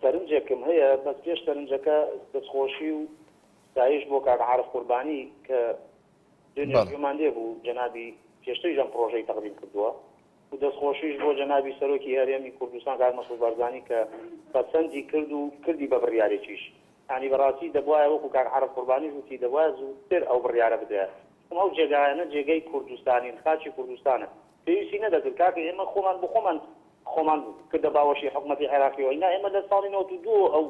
سەرنجێکم هەیە بەس پێش سەرنجەکە دەستخۆشی و ستایش بۆ کاک عارف قوربانی کە دوێنێش بەڵێ. گوێمان لێ بوو جەنابی پێشتریش ئەم پڕۆژەی تەقدیم کردووە و دەستخۆشیش بۆ جەنابی سەرۆکی هەرێمی کوردستان کاک مەسعود بارزانی کە پەسەندی کرد و کردی بە بڕیارێکیش. یانی بەڕاستی دەبوایە وەکو کاک عارف قوربانیش وتی دەبوایە زووتر ئەو بڕیارە بدرایە. چونکە ئەو جێگایانە جێگەی کوردستانین، خاکی کوردستانە. پێویستی نەدەکرد کاکە ئێمە خۆمان بۆ خۆمان خۆمان کردە باوەشی حکومەتی عێراقیەوە. ئینا ئێمە لە ساڵی 92 ئەو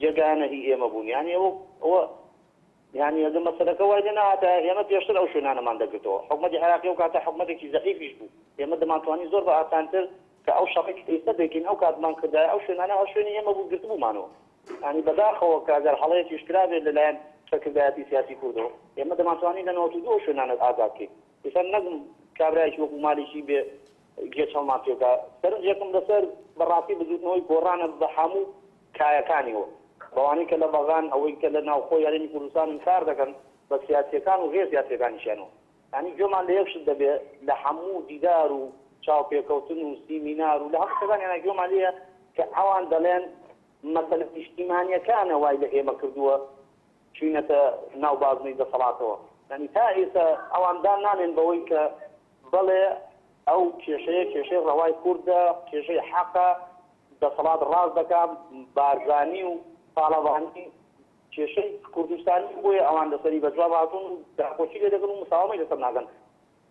جێگایانە هی ئێمە بوون. یانی ئەوە ئەوە یانی ئەگەر مەسەلەکە وای لێ نەهاتایە ئێمە پێشتر ئەو شوێنانەمان دەگرتەوە. حکومەتی عێراقی ئەو کاتە حکومەتێکی زەعیفیش بوو. ئێمە دەمانتوانی زۆر بە ئاسانتر کە ئەو شەڕەی کە ئیستە دەیکەین ئەو کات بمانکردایە ئەو شوێنانە هەر شوێنی ئێمە بوو گرتبوومانەوە. یانی بەداخەوە کە ئەگەر هەڵەیەکیش کرابێت لە لایەن سەرکردایەتی سیاسی کوردەوە ئێمە دەمانتوانی لە 92 ئەو شوێنانە ئازاد کەین. ئیستا نەک. کابرایەکی وەکو مالیکی بێ گێچەڵمان پێ بکا. سەرنجێکم لەسەر بەڕاستی بزووتنەوەی گۆڕانە بە هەموو کایەکانیەوە، بەوانەی کە لە بەغان، ئەوەی کە لە ناوخۆی هەرێمی کوردستانن کار دەکەن، بە سیاسییەکان و غێر سیاسییەکانیشیانەوە. یانی گوێمان لە یەک شت دەبێ لە هەموو دیدار و چاوپێکەوتن و سیمینار و لە هەموو شتەکانیانا گوێمان لێیە کە ئەوان دەڵێن مەسەلە نیشتیمانییەکانە وای لە ئێمە کردووە چوینەتە ناو بازنەی دەسەڵاتەوە. یانی تا ئێستا ئەوان دان نانێن بەوەی کە بەڵێ ئەو کێشەیە کێشەی ڕەوای کوردە، کێشەی حەقە، دەسەڵات ڕاست دەکا، بارزانی و تاڵەبانی کێشەی کوردستانی بۆیە ئەوان لەسەری بە جواب هاتوون و داکۆکی لێ دەکەن و مساوەمەی لەسەر ناکەن.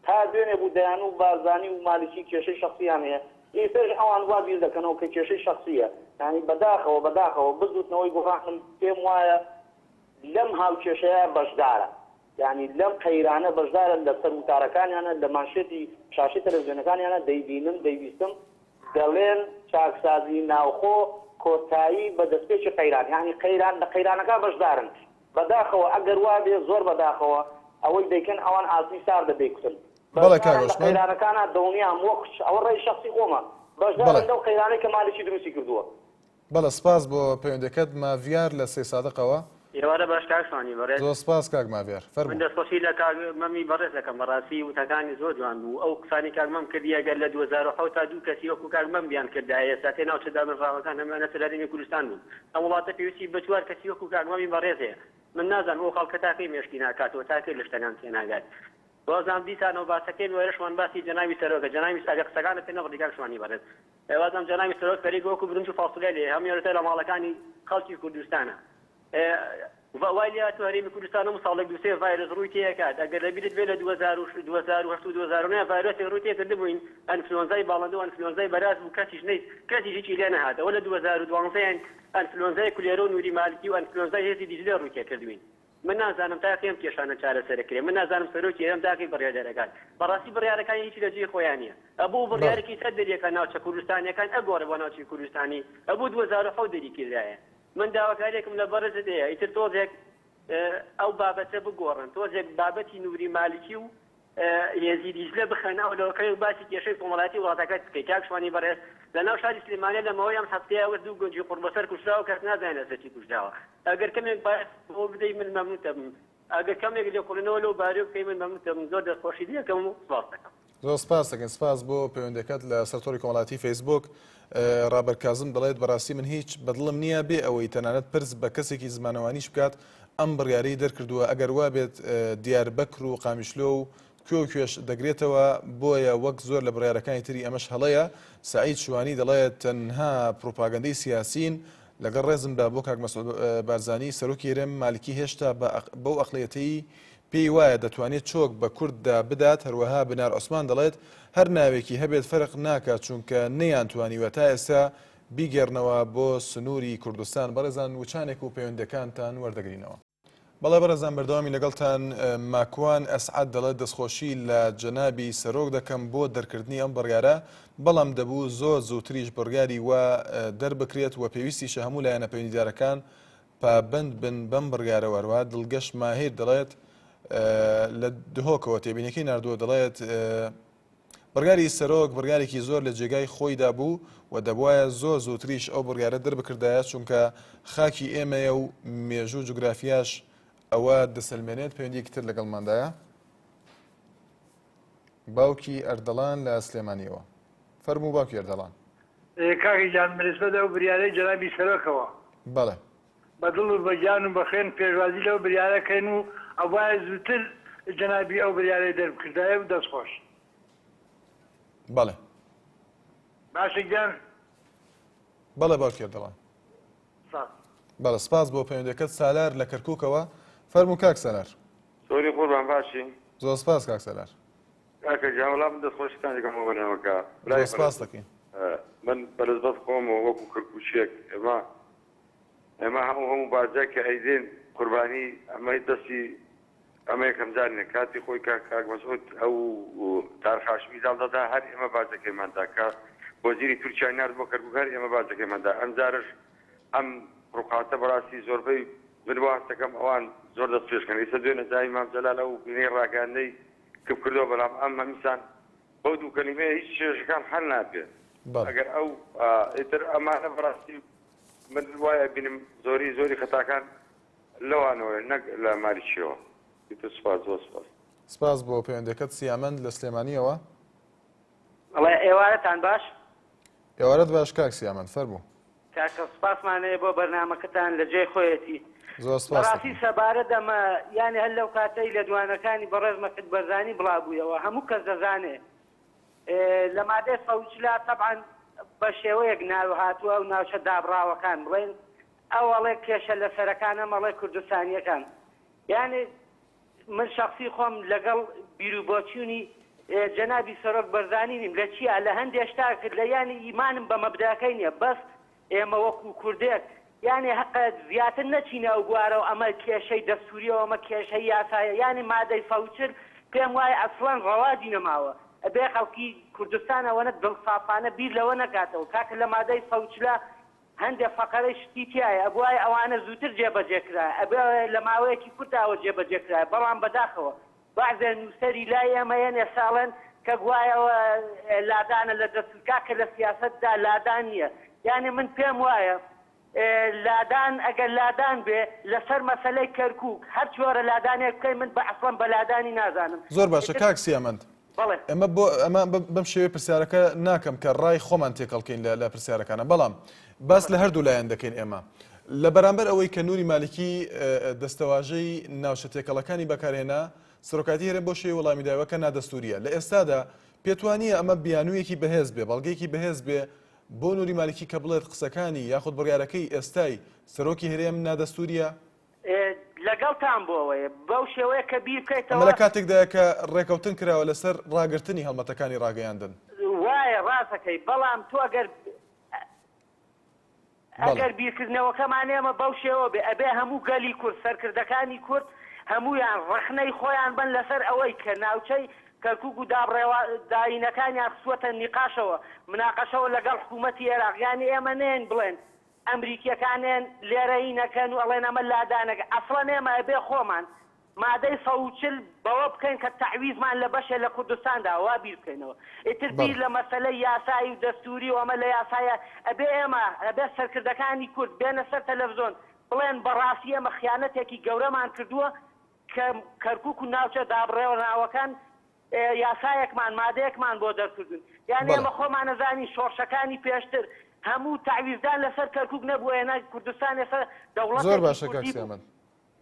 تا دوێنێ بوو دەیان و بارزانی و مالکی کێشەی شەخسییان هەیە، ئیستەش ئەوان وا بیر دەکەنەوە کە کێشەی شەخسییە. یانی بەداخەوە بەداخەوە بزووتنەوەی گۆڕان من پێم وایە لەم هاوکێشەیە بەشدارە. یانی لەم قەیرانە بەشدارە لەسەر وتارەکانیانە، لە مانشێتی شاشەی تەلەفزیۆنەکانیانە دەیبینم، دەیبیستم دەڵێن چاکسازی ناوخۆ کۆتایی بە دەستپێکی قەیران، یانی قەیران لە قەیرانەکە بەشدارن. بەداخەوە ئەگەر وابێ زۆر بەداخەوە ئەوەی دەیکەن ئەوان ئاسنی ساردە دەیکوتن. بەڵێ کاک بەشدارن لە عوسمان. قەیرانەکانا دڵنیام وەک ئەوە ڕای شەخسی خۆمە بەڵێ. بەشدارن لەو قەیرانەی کە مالکی دروستی کردووە. بەڵێ سپاس بۆ پەیوەندیەکەت ماڤیار لە سەیسادقەوە. ئێوارە باش کاک شوانی بەڕێز. زۆر سپاس کاک ماڤیار من فەرموو. دەستخۆشی لە کاک مەمی بەڕێز دەکەم بەڕاستی وتەکانی زۆر جوان بوو ئەو قسانەی کاک مەم کردی ئەگەر لە 2007 تا دوو کەسی وەکو کاک مەم بیان کردایە ئێستاکەی ناوچە دابەشراوەکان هەموویان لەسەر هەرێمی کوردستان بوون ئەم وڵاتە پێویستی بە چوار کەسی وەکو کاک مەمی بەڕێز هەیە من نازانم ئەو خەڵکە تاکەی مێشکی ناکاتەوە تاکەی لە شتەکان تێناگات وازانم دیسانەوە باسەکەی وێرەشمان باسی جەنابی سەرۆکە جەنابی ئەگەر قسەکانت پێ نەبڕی کاک شوانی بەڕێز وازم جەنابی سەرۆک خەریکە وەکو برنج و فاسۆلیا لێ هەموو یارەتە لە ماڵەکانی خەڵکی کوردستانە وای لێ هاتووە هەرێمی کوردستان هەموو ساڵێک دوو سێ ڤایرۆس ڕووی تێکات ئەگەر لەبیرت بێ لە 2008 و 2009 ڤایرۆسێک ڕووی تێکردبووین ئەنفلۆنزای باڵندە و ئەنفلۆنزای بەراز بوو کەسیش نەی کەسیش هیچی لێ نەهاتەوە لە 2012 ئەنفلۆنزای کولێرە و نوری مالکی و ئەنفلۆنزای هێزی دیجلە ڕووی تێکردوین من نازانم تا کەی ئەم کێشانە چارەسەر ئەکرێ من نازانم سەرۆکی هەرێم تا کەی بڕیار دەرئەکات بەڕاستی بڕیارەکانی هیچ لە جێی خۆیان نیە ئەبوو بەڵێ. بڕیارێکی تر دەریەکا ناوچە کوردستانیەکان ئەگۆڕێ بۆ ناوچەی کوردستانی ئەبوو 2007 دەری کردایە من داواکاریەکم لە بەڕێزت هەیە ئیتر تۆزێک ئەو بابەتە بگۆڕن تۆزێک بابەتی نوری مالکی و هێزی دیجلە بخەنە ئەو لەوەکەی و باسی کێشەی کۆمەڵایەتی وڵاتەکەت بکەی کاک شوانی بەڕێز لە ناو شاری سلێمانیە لە ماوەی ئەم هەفتەیە وەس دوو گەنجی قوڕبەسەر کوژراوە کەس نازانێ لەسەر چی کوژراوە ئەگەر کەمێک بایەخ بەوە بدەی من مەمنونت دەبم ئەگەر کەمێک لێکۆڵینەوە لەو بارەیەوە بکەی من مەمنونت دەبم زۆر دەستخۆشی لێکەم و سپاست دەکەم. زۆر سپاست دەکەین سپاس بۆ پەیوەندەکەت لە سەر تۆڕی کۆمەڵایەتی فەیسبوک ڕابەر کازم دەڵێت بەڕاستی من هیچ بەدڵم نییە بێ ئەوەی تەنانەت پرس بە کەسێکی زمانەوانیش بکات ئەم بڕیارەی دەرکردووە ئەگەر وابێت دیاربەکر و قامیشلۆ و کوێ و کوێش دەگرێتەوە بۆیە وەک زۆر لە بڕیارەکانی تری ئەمەش هەڵەیە سەعید شوانی دەڵێت تەنها پروپاگەندەی سیاسین لەگەڵ ڕێزمدا بۆ کاک مەسعود بارزانی سەرۆکی هەرێم مالکی هێشتا بەو ئەقڵیەتەی پێی وایە دەتوانێت چۆک بە کورددا بدات هەروەها بنار عوسمان دەڵێت هەر ناوێکی هەبێت فەرق ناکات چونکە نەیانتوانیوە تا ئێستا بیگێڕنەوە بۆ سنووری کوردستان. بەڕێزان وچانێک و پەیوەندیەکانتان وەردەگرینەوە. بەڵێ بەڕێزان بەردەوامی لەگەڵتان ماکوان ئەسعەد دەڵێت دەستخۆشی لە جەنابی سەرۆک دەکەم بۆ دەرکردنی ئەم بڕیارە بەڵام دەبوو زۆر زووتریش بڕیاری وا دەربکرێت و پێویستیشە هەموو لایەنە پەیوەندیدارەکان پابەند بن بەم بڕیارەوە هەروەها دڵگەش ماهیر دەڵێت لە دهۆکەوە تێبینەکەی ناردووە دەڵێت بڕیاری سەرۆک بڕیارێکی زۆر لە جێگای خۆیدا بوو و دەبوایە زۆر زووتریش ئەو بڕیارە دەربکردایە چونکە خاکی ئێمەیە و مێژوو جوگرافیاش ئەوە دەسەلمێنێت پەیوەندیەکی تر لەگەڵماندایە باوکی ئەردەڵان لە سلێمانیەوە فەرموو باوکی ئەردەڵان. کاکە گیان بەنسبەت ئەو بریارەی جەنابی سەرۆکەوە. بەڵێ. بە دڵ و بە گیان و بە خوێن پێشوازی لەو بریارە کەین و ئەبوایە زووتر جەنابی ئەو بریارەی دەربکردایە و دەست خۆش. بەڵێ. باشە گیان. بەڵێ باوکی ئەردەڵان. سپاس. بەڵێ سپاس بۆ پەیوەندیەکەت سالار لە کەرکوکەوە فەرموو کاک سالار. سۆری قوربان باشی؟ زۆر سپاس کاک سالار. کاکە گیان وەڵا من دەستخۆشیتان دەکەم بۆ بەرنامەکە. زۆر سپاس دەکەین. من بەنسبەت خۆمەوە وەکو کەرکوکیەک ئێمە ئێمە هەموو هەموو باجە کە ئەیدێن قوربانی ئەمەی دەستی ئەمە یەکەم جار نیە کاتی خۆی کە کاک مەسعود ئەو تارق هاشمی داڵدەدا هەر ئێمە باجەکەیمان دا کە وەزیری تورکیای نارد بۆ کەرکوک هەر ئێمە باجەکەیمان دا ئەمجارەش ئەم ڕوقاتە بەڕاستی زۆربەی من وا هەست دەکەم ئەوان زۆر دەست پێشکەن ئیستا دوێنێ جامی مام جەلال ئەو بینەی ڕاگەیاندنەی. کپ کردەوە بەلام ئەم هەمیسان بەو دوو کەلیمەیە هیچ کێشەکان حەل نابێ بەڵێ. ئەگەر ئەو ئیتر ئەمانە بەڕاستی من وای ئەبینم زۆری زۆری خەتاکان لەوانەوەیە نەک لە مالیکیەوە ئیتر سوپاس زۆر سوپاس. سپاس بۆ پەیوەندیەکەت سیامەند لە سلێمانیەوە. بەڵێ ئێوارەتان باش. ئێوارەت باش کاک سیامەند فەرموو. کاکە سوپاسمان هەیە بۆ بەرنامەکەتان لە جێی خۆیەتی. زۆر سپاست بەڕاستی دەکەم. سەبارەت ئەمە یانی هەر لەو کاتەی لێدوانەکانی بەڕێز مەسعود بەرزانی بڵاوبوویەوە هەموو کەس دەزانێ لە مادەی 140 تەبعەن بە شێوەیەک ناو هاتووە ئەو ناوچە دابڕاوەکان بڵێن ئەو ئەڵێ کێشە لەسەرەکان ئەم ئەڵێ کوردستانیەکان یانی من شەخسی خۆم لەگەڵ بیروبۆچونی جەنابی سەرۆک بەرزانی نیم لە چیا لە هەندێ شتا کرد لە یانی ئیمانم بە مەبداکەی نیە بەس ئێمە وەکو کوردێک یانی هەقە زیاتر نەچینە ئەو بوارەوە ئەمە کێشەی دەستوریەو ئەمە کێشەی یاسایە یانی مادەی 140 پێم وایە ئەسڵەن ڕەواجی نەماوە ئەبێ خەڵکی کوردستان ئەوەنە دڵسافانە بیر لەوە نەکاتەوە کاکە لە مادەی 140 هەندێ فەقەرەی شتی تیایە ئەبوایە ئەوانە زووتر جێبەجێ کرایە ئەبێ لە ماوەیەکی کورتا ئەوە جێبەجێ کرایە بەڵام بەداخەوە بەعزێ نووسەری لای ئێمە یەن ئێستا ئەڵێن کە گوایە ئەوە لادانە لە دەستور کاکە لە سیاسەتدا لادان نییە یانی من پێم وایە لادان ئەگەر لادان بێ لەسەر مەسەلەی کەرکوک هەر چۆرە لادانێک بکەی من بە ئەسڵەن بە لادانی نازانم زۆر باشە ئیتر کاک سیامەند بەڵێ. ئێمە بۆ ئەمە بەم شێوەیە پرسیارەکە ناکەم کە ڕای خۆمان تێکەڵکەین لە لە پرسیارەکانە بەڵام باس لە هەردوو لایەن دەکەین ئێمە لە بەرامبەر ئەوەی کە نوری مالکی دەستەواژەی ناوچە تێکەڵەکانی بەکارهێنا سەرۆکایەتی هەرێم بۆ شێوەی وەڵامی دایەوە کە نادەستوریە لە ئێستادا پێتوانیە ئەمە بیانوویەکی بەهێز بێ بەڵگەیەکی بەهێز بێ بۆ نوری مالکی کە بڵێت قسەکانی یاخود بڕیارەکەی ئێستای سەرۆکی هەرێم نادەستوریە؟ لەگەڵتان بۆ ئەوەیە بەو شێوەیە کە بیر ئەمە بکەیتەوە. لە کاتێکدایە کە ڕێکەوتن کراوە لەسەر ڕاگرتنی هەڵمەتەکانی ڕاگەیاندن. وایە ڕاست ئەکەی بەڵام تۆ ئەگەر بەڵێ. ئەگەر بیرکردنەوەکەمان ئێمە بەو شێوە بێ ئەبێ هەموو گەلی کورد سەرکردەکانی کورد هەموویان ڕەخنەی خۆیان بن لەسەر ئەوەی کە ناوچەی کەرکوک و دابڕێوە داینەکانیان خستووەتە نیقاشەوە مناقەشەوە لەگەڵ حکوومەتی ئێراق یانی ئێمە نەیەین بڵێن ئەمریکیەکان ێن لێرە ی نەکەن و ئەڵێن ئەمە لادانەکە ئەسڵەن ئێمە ئەبێ خۆمان مادەی 140 بەوە بکەین کە تەعویزمان لە بەشێ لە کوردستان داوە وا بیر بکەینەوە ئیتر بەڵێ. بیر لە مەسەلەی یاسایی و دەستوری و ئەمە لە یاسایە ئەبێ ئێمە ئەبێ سەرکردەکانی کورد بێنە سەر تەلەفزۆن بڵێن بەڕاستی ئێمە خیانەتێکی گەورەمان کردووە کە کەرکوک و ناوچە دابڕێوراوەکان یاسایەکمان مادەیەکمان بۆ دەرکردوون یان بەڵێ. ئێمە خۆمان ئەزانین شۆڕشەکانی پێشتر هەموو تەعویزدان لەسەر کەرکوک نەبوو ئێنا کوردستان ئێستا زۆر دەوڵەتێکی باشە کاک کوردی بوو. سیامەند.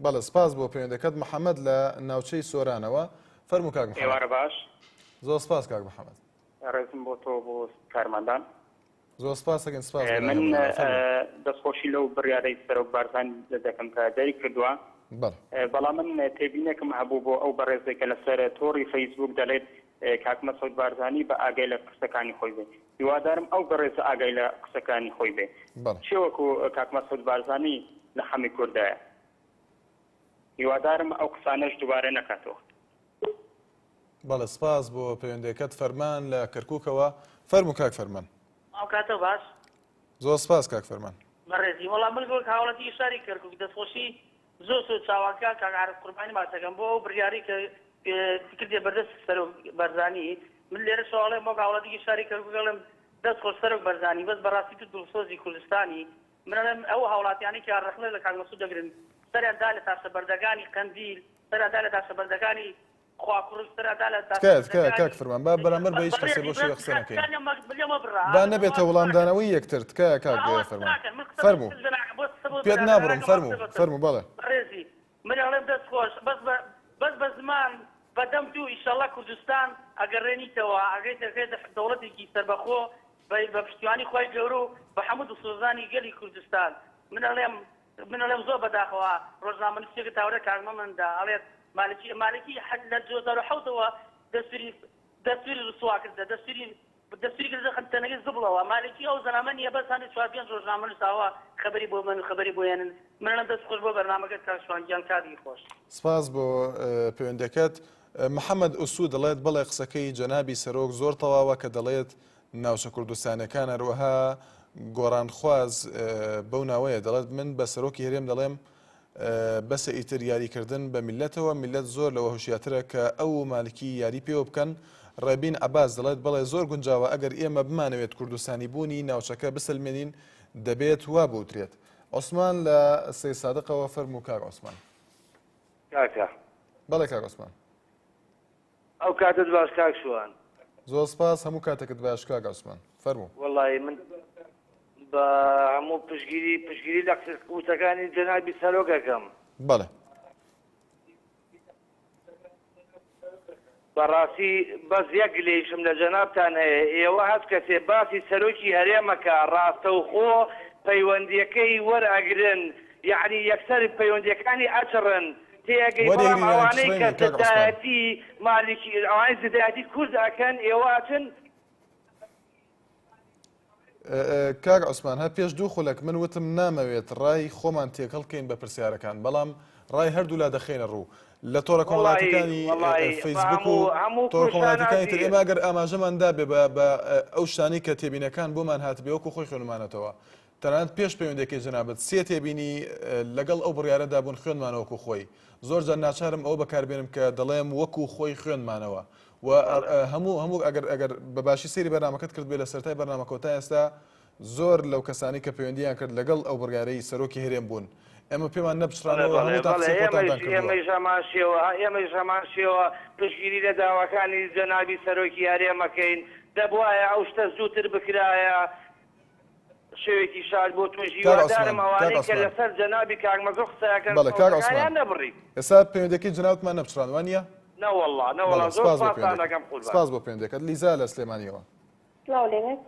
بەڵێ سپاس بۆ پەیوەندەکەت محەمەد لە ناوچەی سۆرانەوە فەرموو کاک محەمەد. ئێوارە باش. زۆر سپاس کاک محەمەد. ڕێزم بۆ تۆ بۆ کارمەندان. زۆر سپاس دەکەین سپاس بۆ لای من هەموو لایەک. فەرموو. دەستخۆشی لەو بڕیارەی سەرۆک بارزانی دەکەم کە دەری کردووە بەڵێ. بەڵام من تێبینێکم هەبوو بۆ ئەو بەڕێزێک کە لەسەر تۆڕی فەیسبوک دەڵێت کاک مەسعود بارزانی بە ئاگای لە قسەکانی خۆی بێ هیوادارم ئەو بەڕێزە ئاگای لە قسەکانی خۆی بێ بەڵێ. چێ وەکو کاک مەسعود بارزانی لە خەمی کوردایە هیوادارم ئەو قسانەش دووبارە نەکاتەوە. بەڵێ سپاس بۆ پەیوەندیەکەت فەرمان لە کەرکوکەوە فەرموو کاک فەرمان. ئەو کاتە باش. زۆر سپاس کاک فەرمان. بەڕێزی وەڵا من وەک هاوڵاتی شاری کەرکوک دەستخۆشی زۆر زۆر چاوان کاک کاک عارف قوربانی ماچ دەکەم بۆ ئەو بڕیارەی کە کردیە بەردەست سەرۆک بەرزانی من لێرەشەوە ئەڵێم وەک هاوڵاتیکی شاری کەرکوک ئەڵێم دەست خۆش سەرۆک بەرزانی بەس بەڕاستی تو دڵسۆزی کوردستانی من ئەڵێم ئەو هاوڵاتیانەی کە ڕەخنە لە کاک مەسعود دەگرن سەریان دا لە تاشە بەردەکانی قەندیل سەریان دا لە تاشە بەردەکانی تکایە تکایە کاک فرمان با بەرامبەر بە هیچ کەسێ بەو شێوە قسە نەکەین با نەبێتە وەڵامدانەوەی یەکتر تکایە کاک فەرمان فەرموو پێت نابڕم فەرموو فەرموو بەڵێ بەڕێزی من ئەڵێم دەست خۆش بەس بە بەس بە زمان بەدەم تو ئیشەڵا کوردستان ئەگەڕێنیتەوە ئەگەیتە دەوڵەتێکی سەربەخۆ بە پشتیوانی خوای گەورە و بە هەموو دڵسۆزانی گەلی کوردستان من ئەڵێم من ئەڵێم زۆر بەداخەوە ڕۆژنامەنووسێکە تاورە کاک مەمەندا ئەڵێت مالکی مالکی لە 2007 ەوە دەستوری دەستوری ڕسوا کردە دەستوری دەستوری کردە خەنتەنەکەی زبڵەوە مالکی ئەو زەلامە نییە بەس هەندێک چوار پێنج ڕۆژنامەنووس ئاوا خەبەری بۆ من خەبەری بۆ هێنن من ئەڵێم دەست خۆش بۆ بەرنامەکەت کاک شوان گیان کاتی خۆش. سپاس بۆ پەیوەندیەکەت. محەمەد ئوسو دەڵێت بەڵێ قسەکەی جەنابی سەرۆک زۆر تەواوە کە دەڵێت ناوچە کوردستانیەکان هەروەها گۆڕانخواز بەو ناوەیە دەڵێت من بە سەرۆکی هەرێم دەڵێم. بەسە ئیتر یاری کردن بە میللەتەوە، میللەت زۆر لەوە هوشیاترە کە ئەو و مالکی یاری پێوە بکەن، ڕێبین عەباس دەڵێت بەڵێ زۆر گونجاوە ئەگەر ئێمە بمانەوێت کوردستانی بوونی ناوچەکە بسەلمێنین دەبێت وا بوترێت. عوسمان لە سەیدسادقەوە فەرموو کاک عوسمان. کاکە. بەڵێ کاک عوسمان. ئەو کاتەت باش کاک شوان. زۆر سپاس هەموو کاتێکت باش کاک عوسمان فەرموو. وەڵایی من بە هەموو پشگیری پشگیری لە وتەکانی جەنابی سەرۆک ئەکەم. بەڵێ. بەڕاستی بەس یەک گلەیشم لە جەنابتان هەیە ئێوە هەچ کەسێ باسی سەرۆکی هەرێمەکە ڕاستەوخۆ پەیوەندیەکەی وەرئەگرن یەعنی یەکسەر پەیوەندیەکانی ئەچڕن تێئەگەی بەڵام وەریگرین یان ئەوانەی کە کچڕێنین کاک عوسمان. زدایەتی مالیکی ئەوانەی زدایەتی کورد ئەکەن ئێوە ئەچن کاک عوسمان هەر پێش دوو خولەک من وتم نامەوێت ڕای خۆمان تێکەڵ کەین بە پرسیارەکان بەڵام ڕای هەردوولا دەخەینە ڕوو لە تۆڕە وەڵایی کۆمەڵایەتیەکانی وەڵایی بە فەیسبوک و هەموو هەموو تۆڕە کورد کۆمەڵایەتیەکانی تر شانازی ئێمە ئەگەر ئاماژەمان دابێ بە بە ئەو شتانەی کە تێبینەکان بۆمان هاتبێ وەکو خۆی خوێنمانەتەوە تەنانەت پێش پەیوەندیەکەی جەنابت سێ تێبینی لەگەڵ ئەو بڕیارەدا بوون خوێندمانەوە وەکو خۆی زۆر جار ناچارم ئەوە بەکاربێنم کە دەڵێم وەکو خۆی خوێندمانەوە و هەموو هەموو ئەگەر ئەگەر بە باشی سەیری بەرنامەکەت کردبێ لە سەرەتای بەرنامەکەوە تا ئێستا زۆر لەو کەسانی کە پەیوەندیان کرد لەگەڵ ئەو بڕیارەی سەرۆکی هەرێم بوون ئێمە پێمان بەڵێ نەپچڕانەوە بەڵێ هەمووتان بەڵێ قسەی ئێمەیش خۆتانتان کردووە. ئێمەیش هەمان شێوە ئێمەیش هەمان شێوە پشتگیری لە داواکانی جەنابی سەرۆکی هەرێم ئەکەین دەبوایە ئەو شتە زووتر بکرایە شەوێکی شاد بۆ تۆش کاک هیوادارم عوسمان کاک ئەوانەی کە عوسمان لەسەر جەنابی کاک مەزڵ قسە ئەکەن بەڵێ کاک سەوتەکانیان عوسمان نەبڕی. ئێستا پەیوەندیەکەی جەنابتمان نەپچڕاند وانیە؟ نەوەڵا نەوەڵا بەڵێ زۆر سپاس بۆ سپاستان پەیوەندیەکەت ئەکەم قوربان. سپاس بۆ پەیوەندیەکەت لیزا لە سلێمانیەوە. سڵاو لێبێت.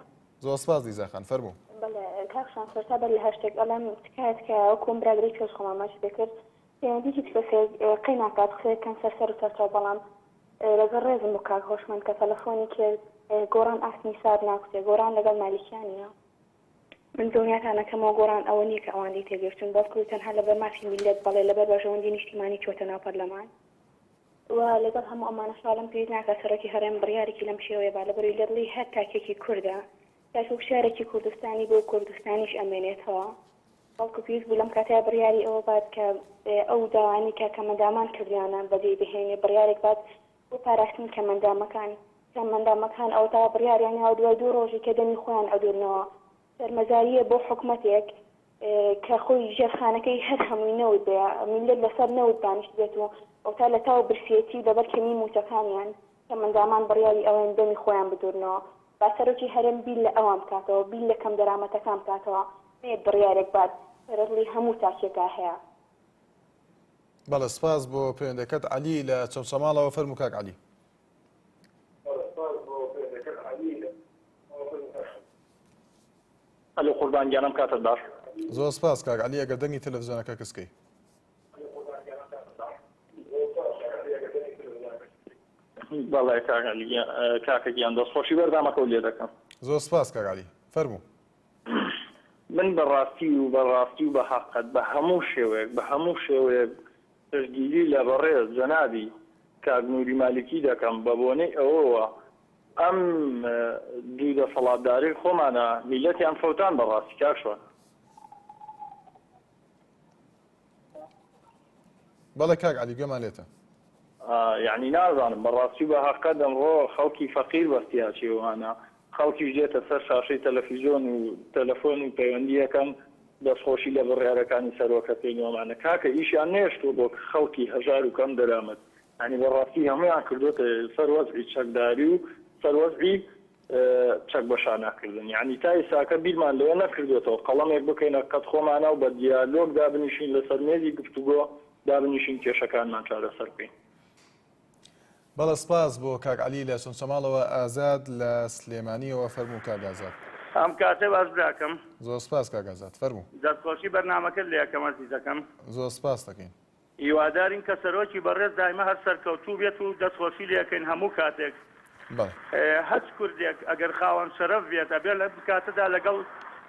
زۆر سپاس لیزا خان فەرموو. بەڵێ کاک شان سەرتا بەر لە هەر شتێک ئەڵێم تکایە تکایە وەکو ئەم برادەرەی پێش خۆمان ماچی پێکرد پەیوەندی هیچ کەسێک قەی ناکات قسەیەک کەن سەر سەر و سەرچاو بەڵام لەگەڵ ڕێزم بۆ کاک هۆشمەند کە تەلەفۆنی کرد گۆڕان ئاسنی سارد ناکوتێ گۆڕان لەگەڵ مالیکیا نیە من دڵنیاتان ئەکەمەوە گۆڕان ئەوە نیە کە ئەوان لێی تێگەیشتوون بەڵکو تەنها لەبەر مافی میللەت بەڵێ لەبەر بەرژەوەندی نیشتیمانی چووەتە ناو پەرلەمان و لەگەڵ هەموو ئەمانەش ئەڵێم پێویست ناکات سەرۆکی هەرێم بڕیارێکی لەم شێوەیە با لەبەروی لە دڵی هەر تاکێکی کوردە تاکو شارێکی کوردستانی بۆ کوردستانیش ئەمێنێتەوە بەڵکو پێویست بوو لەم کاتەیا بڕیاری ئەوە بات کە ئەو داوانەی کە کەمەندامان کردویانە بەجێی بهێنێ بڕیارێک بات بۆ پاراستنی کەمەندامەکان کەمەندامەکان ئەوەتا بڕیاریان یاوە دوای دوو ڕۆژی کە دەمی خۆیان ئەدورنەوە شەرمەزاریە بۆ حکومەتێک کە خۆی ژێرخانەکەی هەر هەمووی نەوت بێ میللەت لەسەر نەوت دانیشتبێت و ئەوتا لە تاو برسیەتی و لەبەر کەمی موچەکانیان کەمەندامان بڕیاری ئەوەن دەمی خۆیان بدورنەوە با سەرۆکی هەرێم بیر لە ئەوان بکاتەوە بیر لە کەمدەرامەتەکان بکاتەوە نەیەت بڕیارێک بات کە لە دڵی هەموو تاکێکا هەیە. بەڵێ سپاس بۆ پەیوەندەکەت عەلی لە چەمچەماڵەوە فەرموو کاک عەلی. ئەلۆ قوربان گیان ئەم کاتەت باش. زۆر سپاس کاک عەلی ئەگەر دەنگی تەلەفزیۆنەکە کز کەی. بەڵێ کاک عەلی گیان کاکە گیان دەستخۆشی بەرنامەکەو لێ دەکەم. زۆر سپاس کاک عەلی فەرموو. من بە ڕاستی و بە ڕاستی و بە هەقەت بە هەموو شێوەیەک بە هەموو شێوەیەک پشتگیری لە بەڕێز جەنابی کاک نوری مالیکی دەکەم بە بۆنەی ئەوەوە ئەم دوو دەسەڵاتدارەی خۆمانە میلەتیان فەوتان بەڕاستی کاک شوان. بەڵێ کاک عەلی گوێمان لێتە. یەعنی نازانم بەڕاستی و بە هەقەت ئەمڕۆ خەڵکی فەقیر بەستی ئەچێ وانە خەڵکیش دێتە سەر شاشەی تەلەفیزۆن و تەلەفۆن و پەیوەندی ئەکەن دەستخۆشی لە بڕیارەکانی سەرۆکەکەین و ئەمانە کاکە ئیشیان نەیەشتووە بۆ خەڵکی هەژار و کەم دەرامەت یانی بەڕاستی هەموویان کردۆتە سەر وەزعی چەکداری و سەر وەزعی چەک بەشانە کردن یانی تا ئیساکە بیرمان لەوە نەکردۆتەوە قەڵەمێک بکەینە قەد خۆمانا و بە دیالۆگ دابنیشین لەسەر مێزی گفتوگۆ دابنیشین کێشەکانمان چارەسەر بکەین. بەڵێ سپاس بۆ کاک عەلی لە چەمچەماڵەوە ئازاد لە سلێمانیەوە فەرموو کاک ئازاد. ئەم کاتە باش براکەم. زۆر سپاس کاک ئازاد فەرموو. دەستخۆشی بەرنامەکەت لێ ئەکەم ئەزیزەکەم. زۆر سپاست دەکەین. هیوادارین کە سەرۆکی بەڕێز دایمە هەر سەرکەوتوو بێت و دەستخۆشی لێ ئەکەین هەموو کاتێک. بەڵێ. هەچ کوردێک ئەگەر خاوەن شەرەف بێت ئەبێ لەم کاتەدا لەگەڵ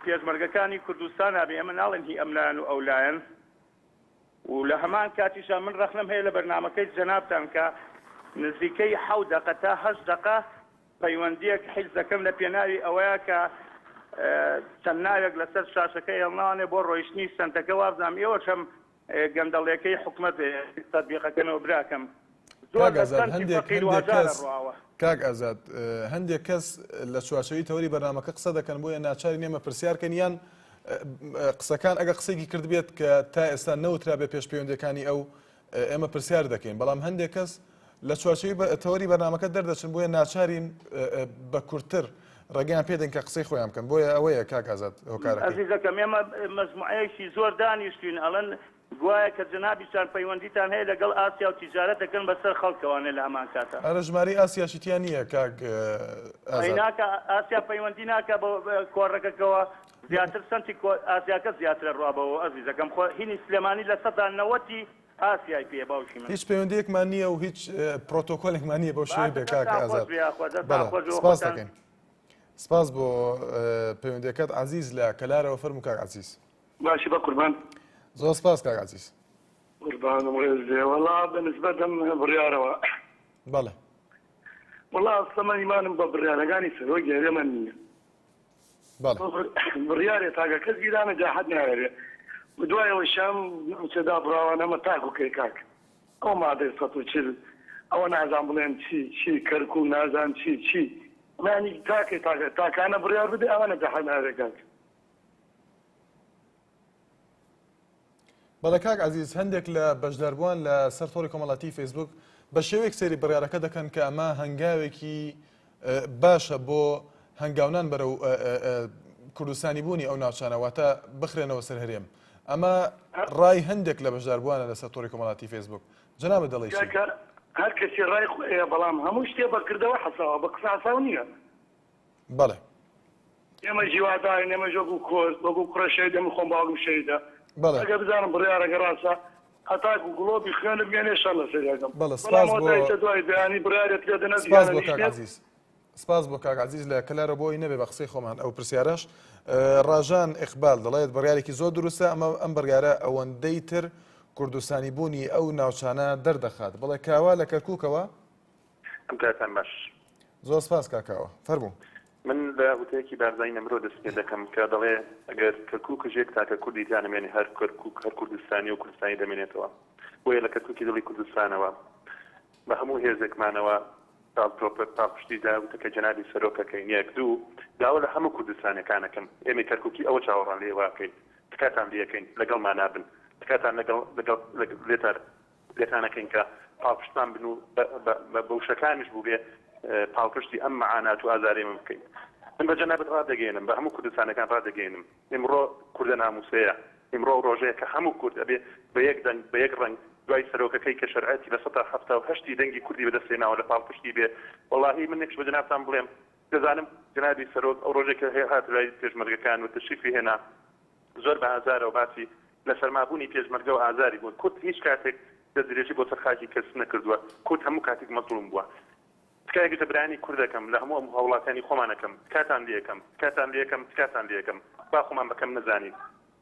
پێشمەرگەکانی کوردستانا بێ ئێمە ناڵێن هی ئەم لایەن و ئەو لایەن و لە هەمان کاتیشا من ڕەخنەم هەیە لە بەرنامەکەی جەنابتان کە نزیکەی حەو دەقە تا هەشت دەقە پەیوەندیەک حیز دەکەم لە پێناوی ئەوەیە کە چەند ناوێک لەسەر شاشەکە هێڵناوانێ بۆ ڕۆیشتنی سەنتەکە وابزانم ئێوەش هەم. گەندەڵیەکەی حکومەت تەتبیقەکەنەوە براکەم زۆر کاک لە ئازاد سەنتی هەندێک فەقیر و هەندێک هەژارە کەس ڕواوە. کاک ئازاد هەندێک کەس لە چوارچێوەی تەوەری بەرنامەکە قسە دەکەن بۆیە ناچارین ئێمە پرسیار کەین یان قسەکان ئەگەر قسەیەکی کردبێت کە تا ئێستا نەوترابێ پێش پەیوەندیەکانی ئەو ئێمە پرسیار دەکەین بەڵام هەندێک کەس لە چوارچێوەی تەوەری بەرنامەکە دەردەچن بۆیە ناچارین بە کورتتر ڕێگەیان پێدەین کە قسەی خۆیان بکەن بۆیە ئەوەیە کاک ئازاد هۆکارەکەی. ئەزیزەکەم ئێمە مەجموعەیەکی زۆر دانیشتوین ئەڵێن گوایە کە جەنابیشتان پەیوەندیتان هەیە لەگەڵ ئاسیا و تیجارەت دەکەن بەسەر خەڵکەوانێ لە هەمان کاتا. ئەرە ژمارەی ئاسیاشی تیا نییە کاک ئەی ئازاد. ناکا ئاسیا پەیوەندی ناکا بە کۆڕەکەکەوە زیاتر سەنتی ئاسیاکە زیاترە ڕوا بەوە ئەزیزەکەم خۆ هینی سلێمانی لە سەدا نەوەتی ئاسیای پێیە باوکی من. هیچ پەیوەندیەکمان نییە و هیچ پرۆتۆکۆلێکمان نییە بەو شێوەیە باشە بێ کاک دەستان خۆش ئازاد بێ یاخوا دەستان بەڵێ خۆش بێ سپاس خۆتان دەکەین سپاس بۆ پەیوەندیەکەت عەزیز لە کەلارەوە فەرموو کاک عەزیز. باشی بەقوربان. زۆر سپاس کاک عەزیز. قوربانم ڕێز بێ وەڵا بە نسبەت ئەم بڕیارەوە. بەڵێ. وەڵا ئەسڵەن من ئیمانم بە بڕیارەکانی سەرۆکی هەرێمە نییە. بەڵێ. بڕیارێ تاکە کەس گیرانە جاحەت نایەوێ و دوای ئەوەی شام ناوچە دابڕاوانە ئەمە تاکو کەی کاک ئەو مادەی 140 ئەوە نازان بڵێن چی چی کەرکوک نازان چی چی ئەمانی تاکەی تاکە تاکانە بڕیار بدەی ئەوانە جاحەت نایەوێ کاک. بەڵێ کاک عەزیز هەندێک لە بەشداربووان لە سەر تۆڕی کۆمەڵاتی فەیسبوک بە شێوەیەک سەیری بڕیارەکە دەکەن کە ئەمە هەنگاوێکی باشە بۆ هەنگاونان بەرەو کوردستانی بوونی ئەو ناوچانە واتە بخرێنەوە سەر هەرێم ئەمە ڕای هەندێک لە بەشداربووانە لەسەر تۆڕی کۆمەڵاتی فەیسبوک جەنابت دەڵێی چی؟ کاکە هەر کەسی ڕای خۆیە بەڵام هەموو شتێ بە کردەوە حەساوە بە قسە حەساو نییە. بەڵێ. ئێمەش هیوادارین ئێمەش وەکو کورد وەکو کوڕە شەهید ئەمن خۆم باوکم شەهیدە بەڵێ. ئەگەر بزانم بڕیارەکە ڕاستە هەتاکو گڵۆپی خوێنم بمێنێ شەڕ لەسەری ئەکەم بەڵێ بەڵام سپاس ئەوە بۆ تا ئیستا دوای بەیانی بڕیارێک لێ دەنەس سپاس یانە بۆ کاک نیشتێت عەزیز سپاس بۆ کاک عەزیز لە کەلارە بۆ ئەوی نەبێ بە قسەی خۆمان ئەو پرسیارەش ڕاژان ئیقبال دەڵێت بڕیارێکی زۆر دروستە ئەمە ئەم بڕیارە ئەوەندەی تر کوردستانی بوونی ئەو ناوچانە دەردەخات بڵێ کاوە لە کەرکووکەوە ئەم کاتان باش. زۆر سپاس کاک کاوە. فەرموو. من لە وتەیەکی بارزانی نەمرۆ دەست پێ دەکەم کە دەڵێ ئەگەر کەرکووکش یەک تاکە کوردی تیا نەمێنێ هەر کەرکووک هەر کوردستانیە و کوردستانی دەمێنێتەوە. بۆیە لە کەرکووکی دڵی کوردستانەوە بە هەموو هێزێکمانەوە پاڵپشتی لە وتەکەی جەنابی سەرۆک ئەکەین. یەک. دوو، داوا لە هەموو کوردستانیەکان ئەکەم ئێمەی کەرکووکی ئەوە چاوەڕان لە ئێوە ئەکەین تکاتان لێ ئەکەین لەگەڵمانا بن تکاتان لەگەڵ لەگەڵ لێتان لێتان ئەکەین کە پاڵپشتمان بن و بە وشەکانیش بووبێ پاڵپشتی ئەم مەعانات و ئازارەی من بکەین. من بە جەنابت ڕادەگەیەنم، بە هەموو کوردستانەکان ڕادەگەیەنم، ئیمڕۆ کوردە ناموسەیە، ئیمڕۆ ئەو ڕۆژەیە کە هەموو کورد ئەبێ بە یەک دەنگ، بە یەک ڕەنگ دوای سەرۆکەکەی کە شەرعیەتی 78% ی دەنگی کوردی بەدەست هێناوە لە پاڵپشتی بێ. وەڵاهی من یەکش بە جەنابتان بڵێم، دەزانم جەنابی سەرۆک ئەو ڕۆژەی کە هاتە لای پێشمەرگەکان و تەشریفی هێنا، زۆر بە ئازارەوە باسی لە سەرمابوونی پێشمەرگە و ئازاری بوون. کورد هیچ کاتێک دەستدرێژی بۆ سەر خاکی کەس نەکردووە. کورد هەموو کاتێک مەزڵوم بووە. تکایەک لە برایانی کورد ئەکەم، لە هەموو هاوڵاتیانی خۆمان ئەکەم، تکاتان لێ ئەکەم، تکاتان لێ ئەکەم، تکاتان لێ ئەکەم، با خۆمان بە کەم نەزانین.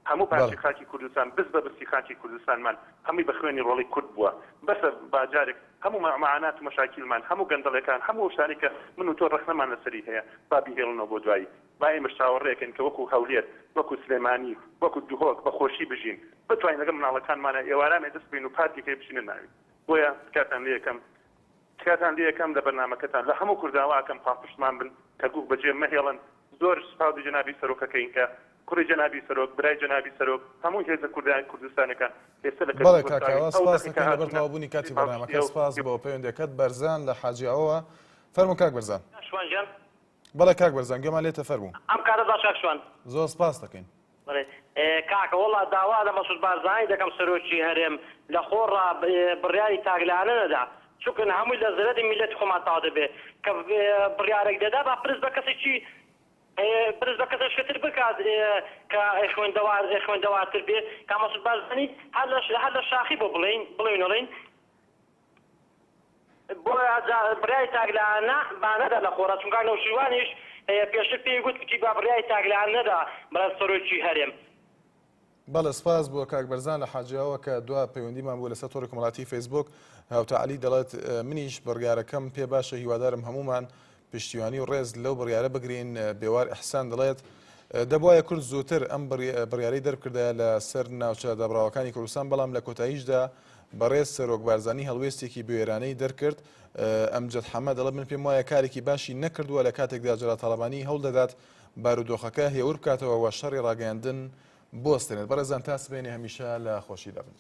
هەموو بەڵێ. پارچەی خاکی کوردستان، بست بە بستی خاکی کوردستانمان هەمووی بە خوێنی ڕۆڵەی کورد بووە. بەسە با جارێک هەموو مەعانات و مەشاکیلمان، هەموو گەندەڵیەکان، هەموو ئەو شتانەی کە من و تۆ ڕەخنەمان لەسەری هەیە، با بیهێڵنەوە بۆ دوایی. با ئێمەش چاوەڕێکەین کە وەکو هەولێر، وەکو سلێمانی، وەکو دهۆک بە خۆشی بژین، بتوانین لەگەڵ مناڵەکانمانا ئێوارانێ دەست بکەین و پارکێک هەیە بچینە ناوی. بۆیە تکاتان لێ ئەکەم، تکاتان لێ ئەکەم لە بەرنامەکەتان لە هەموو کورد داوا ئەکەم پاڵپشتمان بن، کەرکوک بەجێ مەهێڵن، زۆر سوپاسی جەنابی سەرۆک ئەکەین کە کوڕی جەنابی سەرۆک، برای جەنابی سەرۆک، هەموو هێزە کوردە کوردستانەکان ئێستا لە بەڵێ کەرکوک کاک وەستاوین، کاوە ئەو سپاست دەقیقە دەکەین لەبەر هاتوونە تەواوبوونی کاتی پێی بەرنامەکە پاڵپشتی ئەو سپاس بۆ پەیوەندیەکەت بەرزان لە حاجیاوەوە فەرموو کاک بەرزان. شوان گیان. بەڵێ کاک بەرزان گوێمان لێتە فەرموو. ئەم کاتەت باش کاک شوان. زۆر سپاست دەکەین. بەڵێ کاکە وەڵا داوا لە مەسعود بارزانی دەکەم سەرۆکی هەرێم لە خۆڕا بڕیاری تاکلایەنە نەدا چونکن هەمووی لە زەرەری میللەتی خۆمان تەواو دەبێ کە بڕیارێک دەدا با پرس بە کەسێکی پرس بە کەسێکی تر بکات کە خوێندەوار خوێندەوارتر بێ کا مەسعود بارزانی هەر لە هەر لە شاخی بۆ بڵێین بڵێین ئەڵێین بۆیە بڕیاری تاکلایەنە با نەدا لە خۆڕا، چونکە کاک نەوشیروانیش پێشتر پێی گوت کوتی با بڕیاری تاکلایەنە نەدا بەڕێز سەرۆکی هەرێم. بەڵێ سپاس بۆ کاک بەرزان لە حاجیاوە کە دوا پەیوەندیمان بوو لەسەر تۆڕی کۆمەڵاتی فەیسبوک هاوتا عەلی دەڵێت منیش بڕیارەکەم پێ باشە هیوادارم هەموومان پشتیوانی و ڕێز لەو بڕیارە بگرین بێوار ئیحسان دەڵێت. دەبوایە کورد زووتر ئەم بڕیارەی دەربکردایە لە سەر ناوچە دابڕاوەکانی کوردستان، بەڵام لە کۆتاییشدا بەڕێز سەرۆک بارزانی هەڵوێستێکی بوێرانەی دەرکرد. ئەمجەد حەمە دەڵێت من پێم وایە کارێکی باشی نەکردووە لە کاتێکدا جەلال تاڵەبانی هەوڵ دەدات بارودۆخەکە هێور بکاتەوە و شەڕی ڕاگەیاندن بوەستێنێت. بەڕێزان تا سبەینێ هەمیشە لە خۆشیدا بن.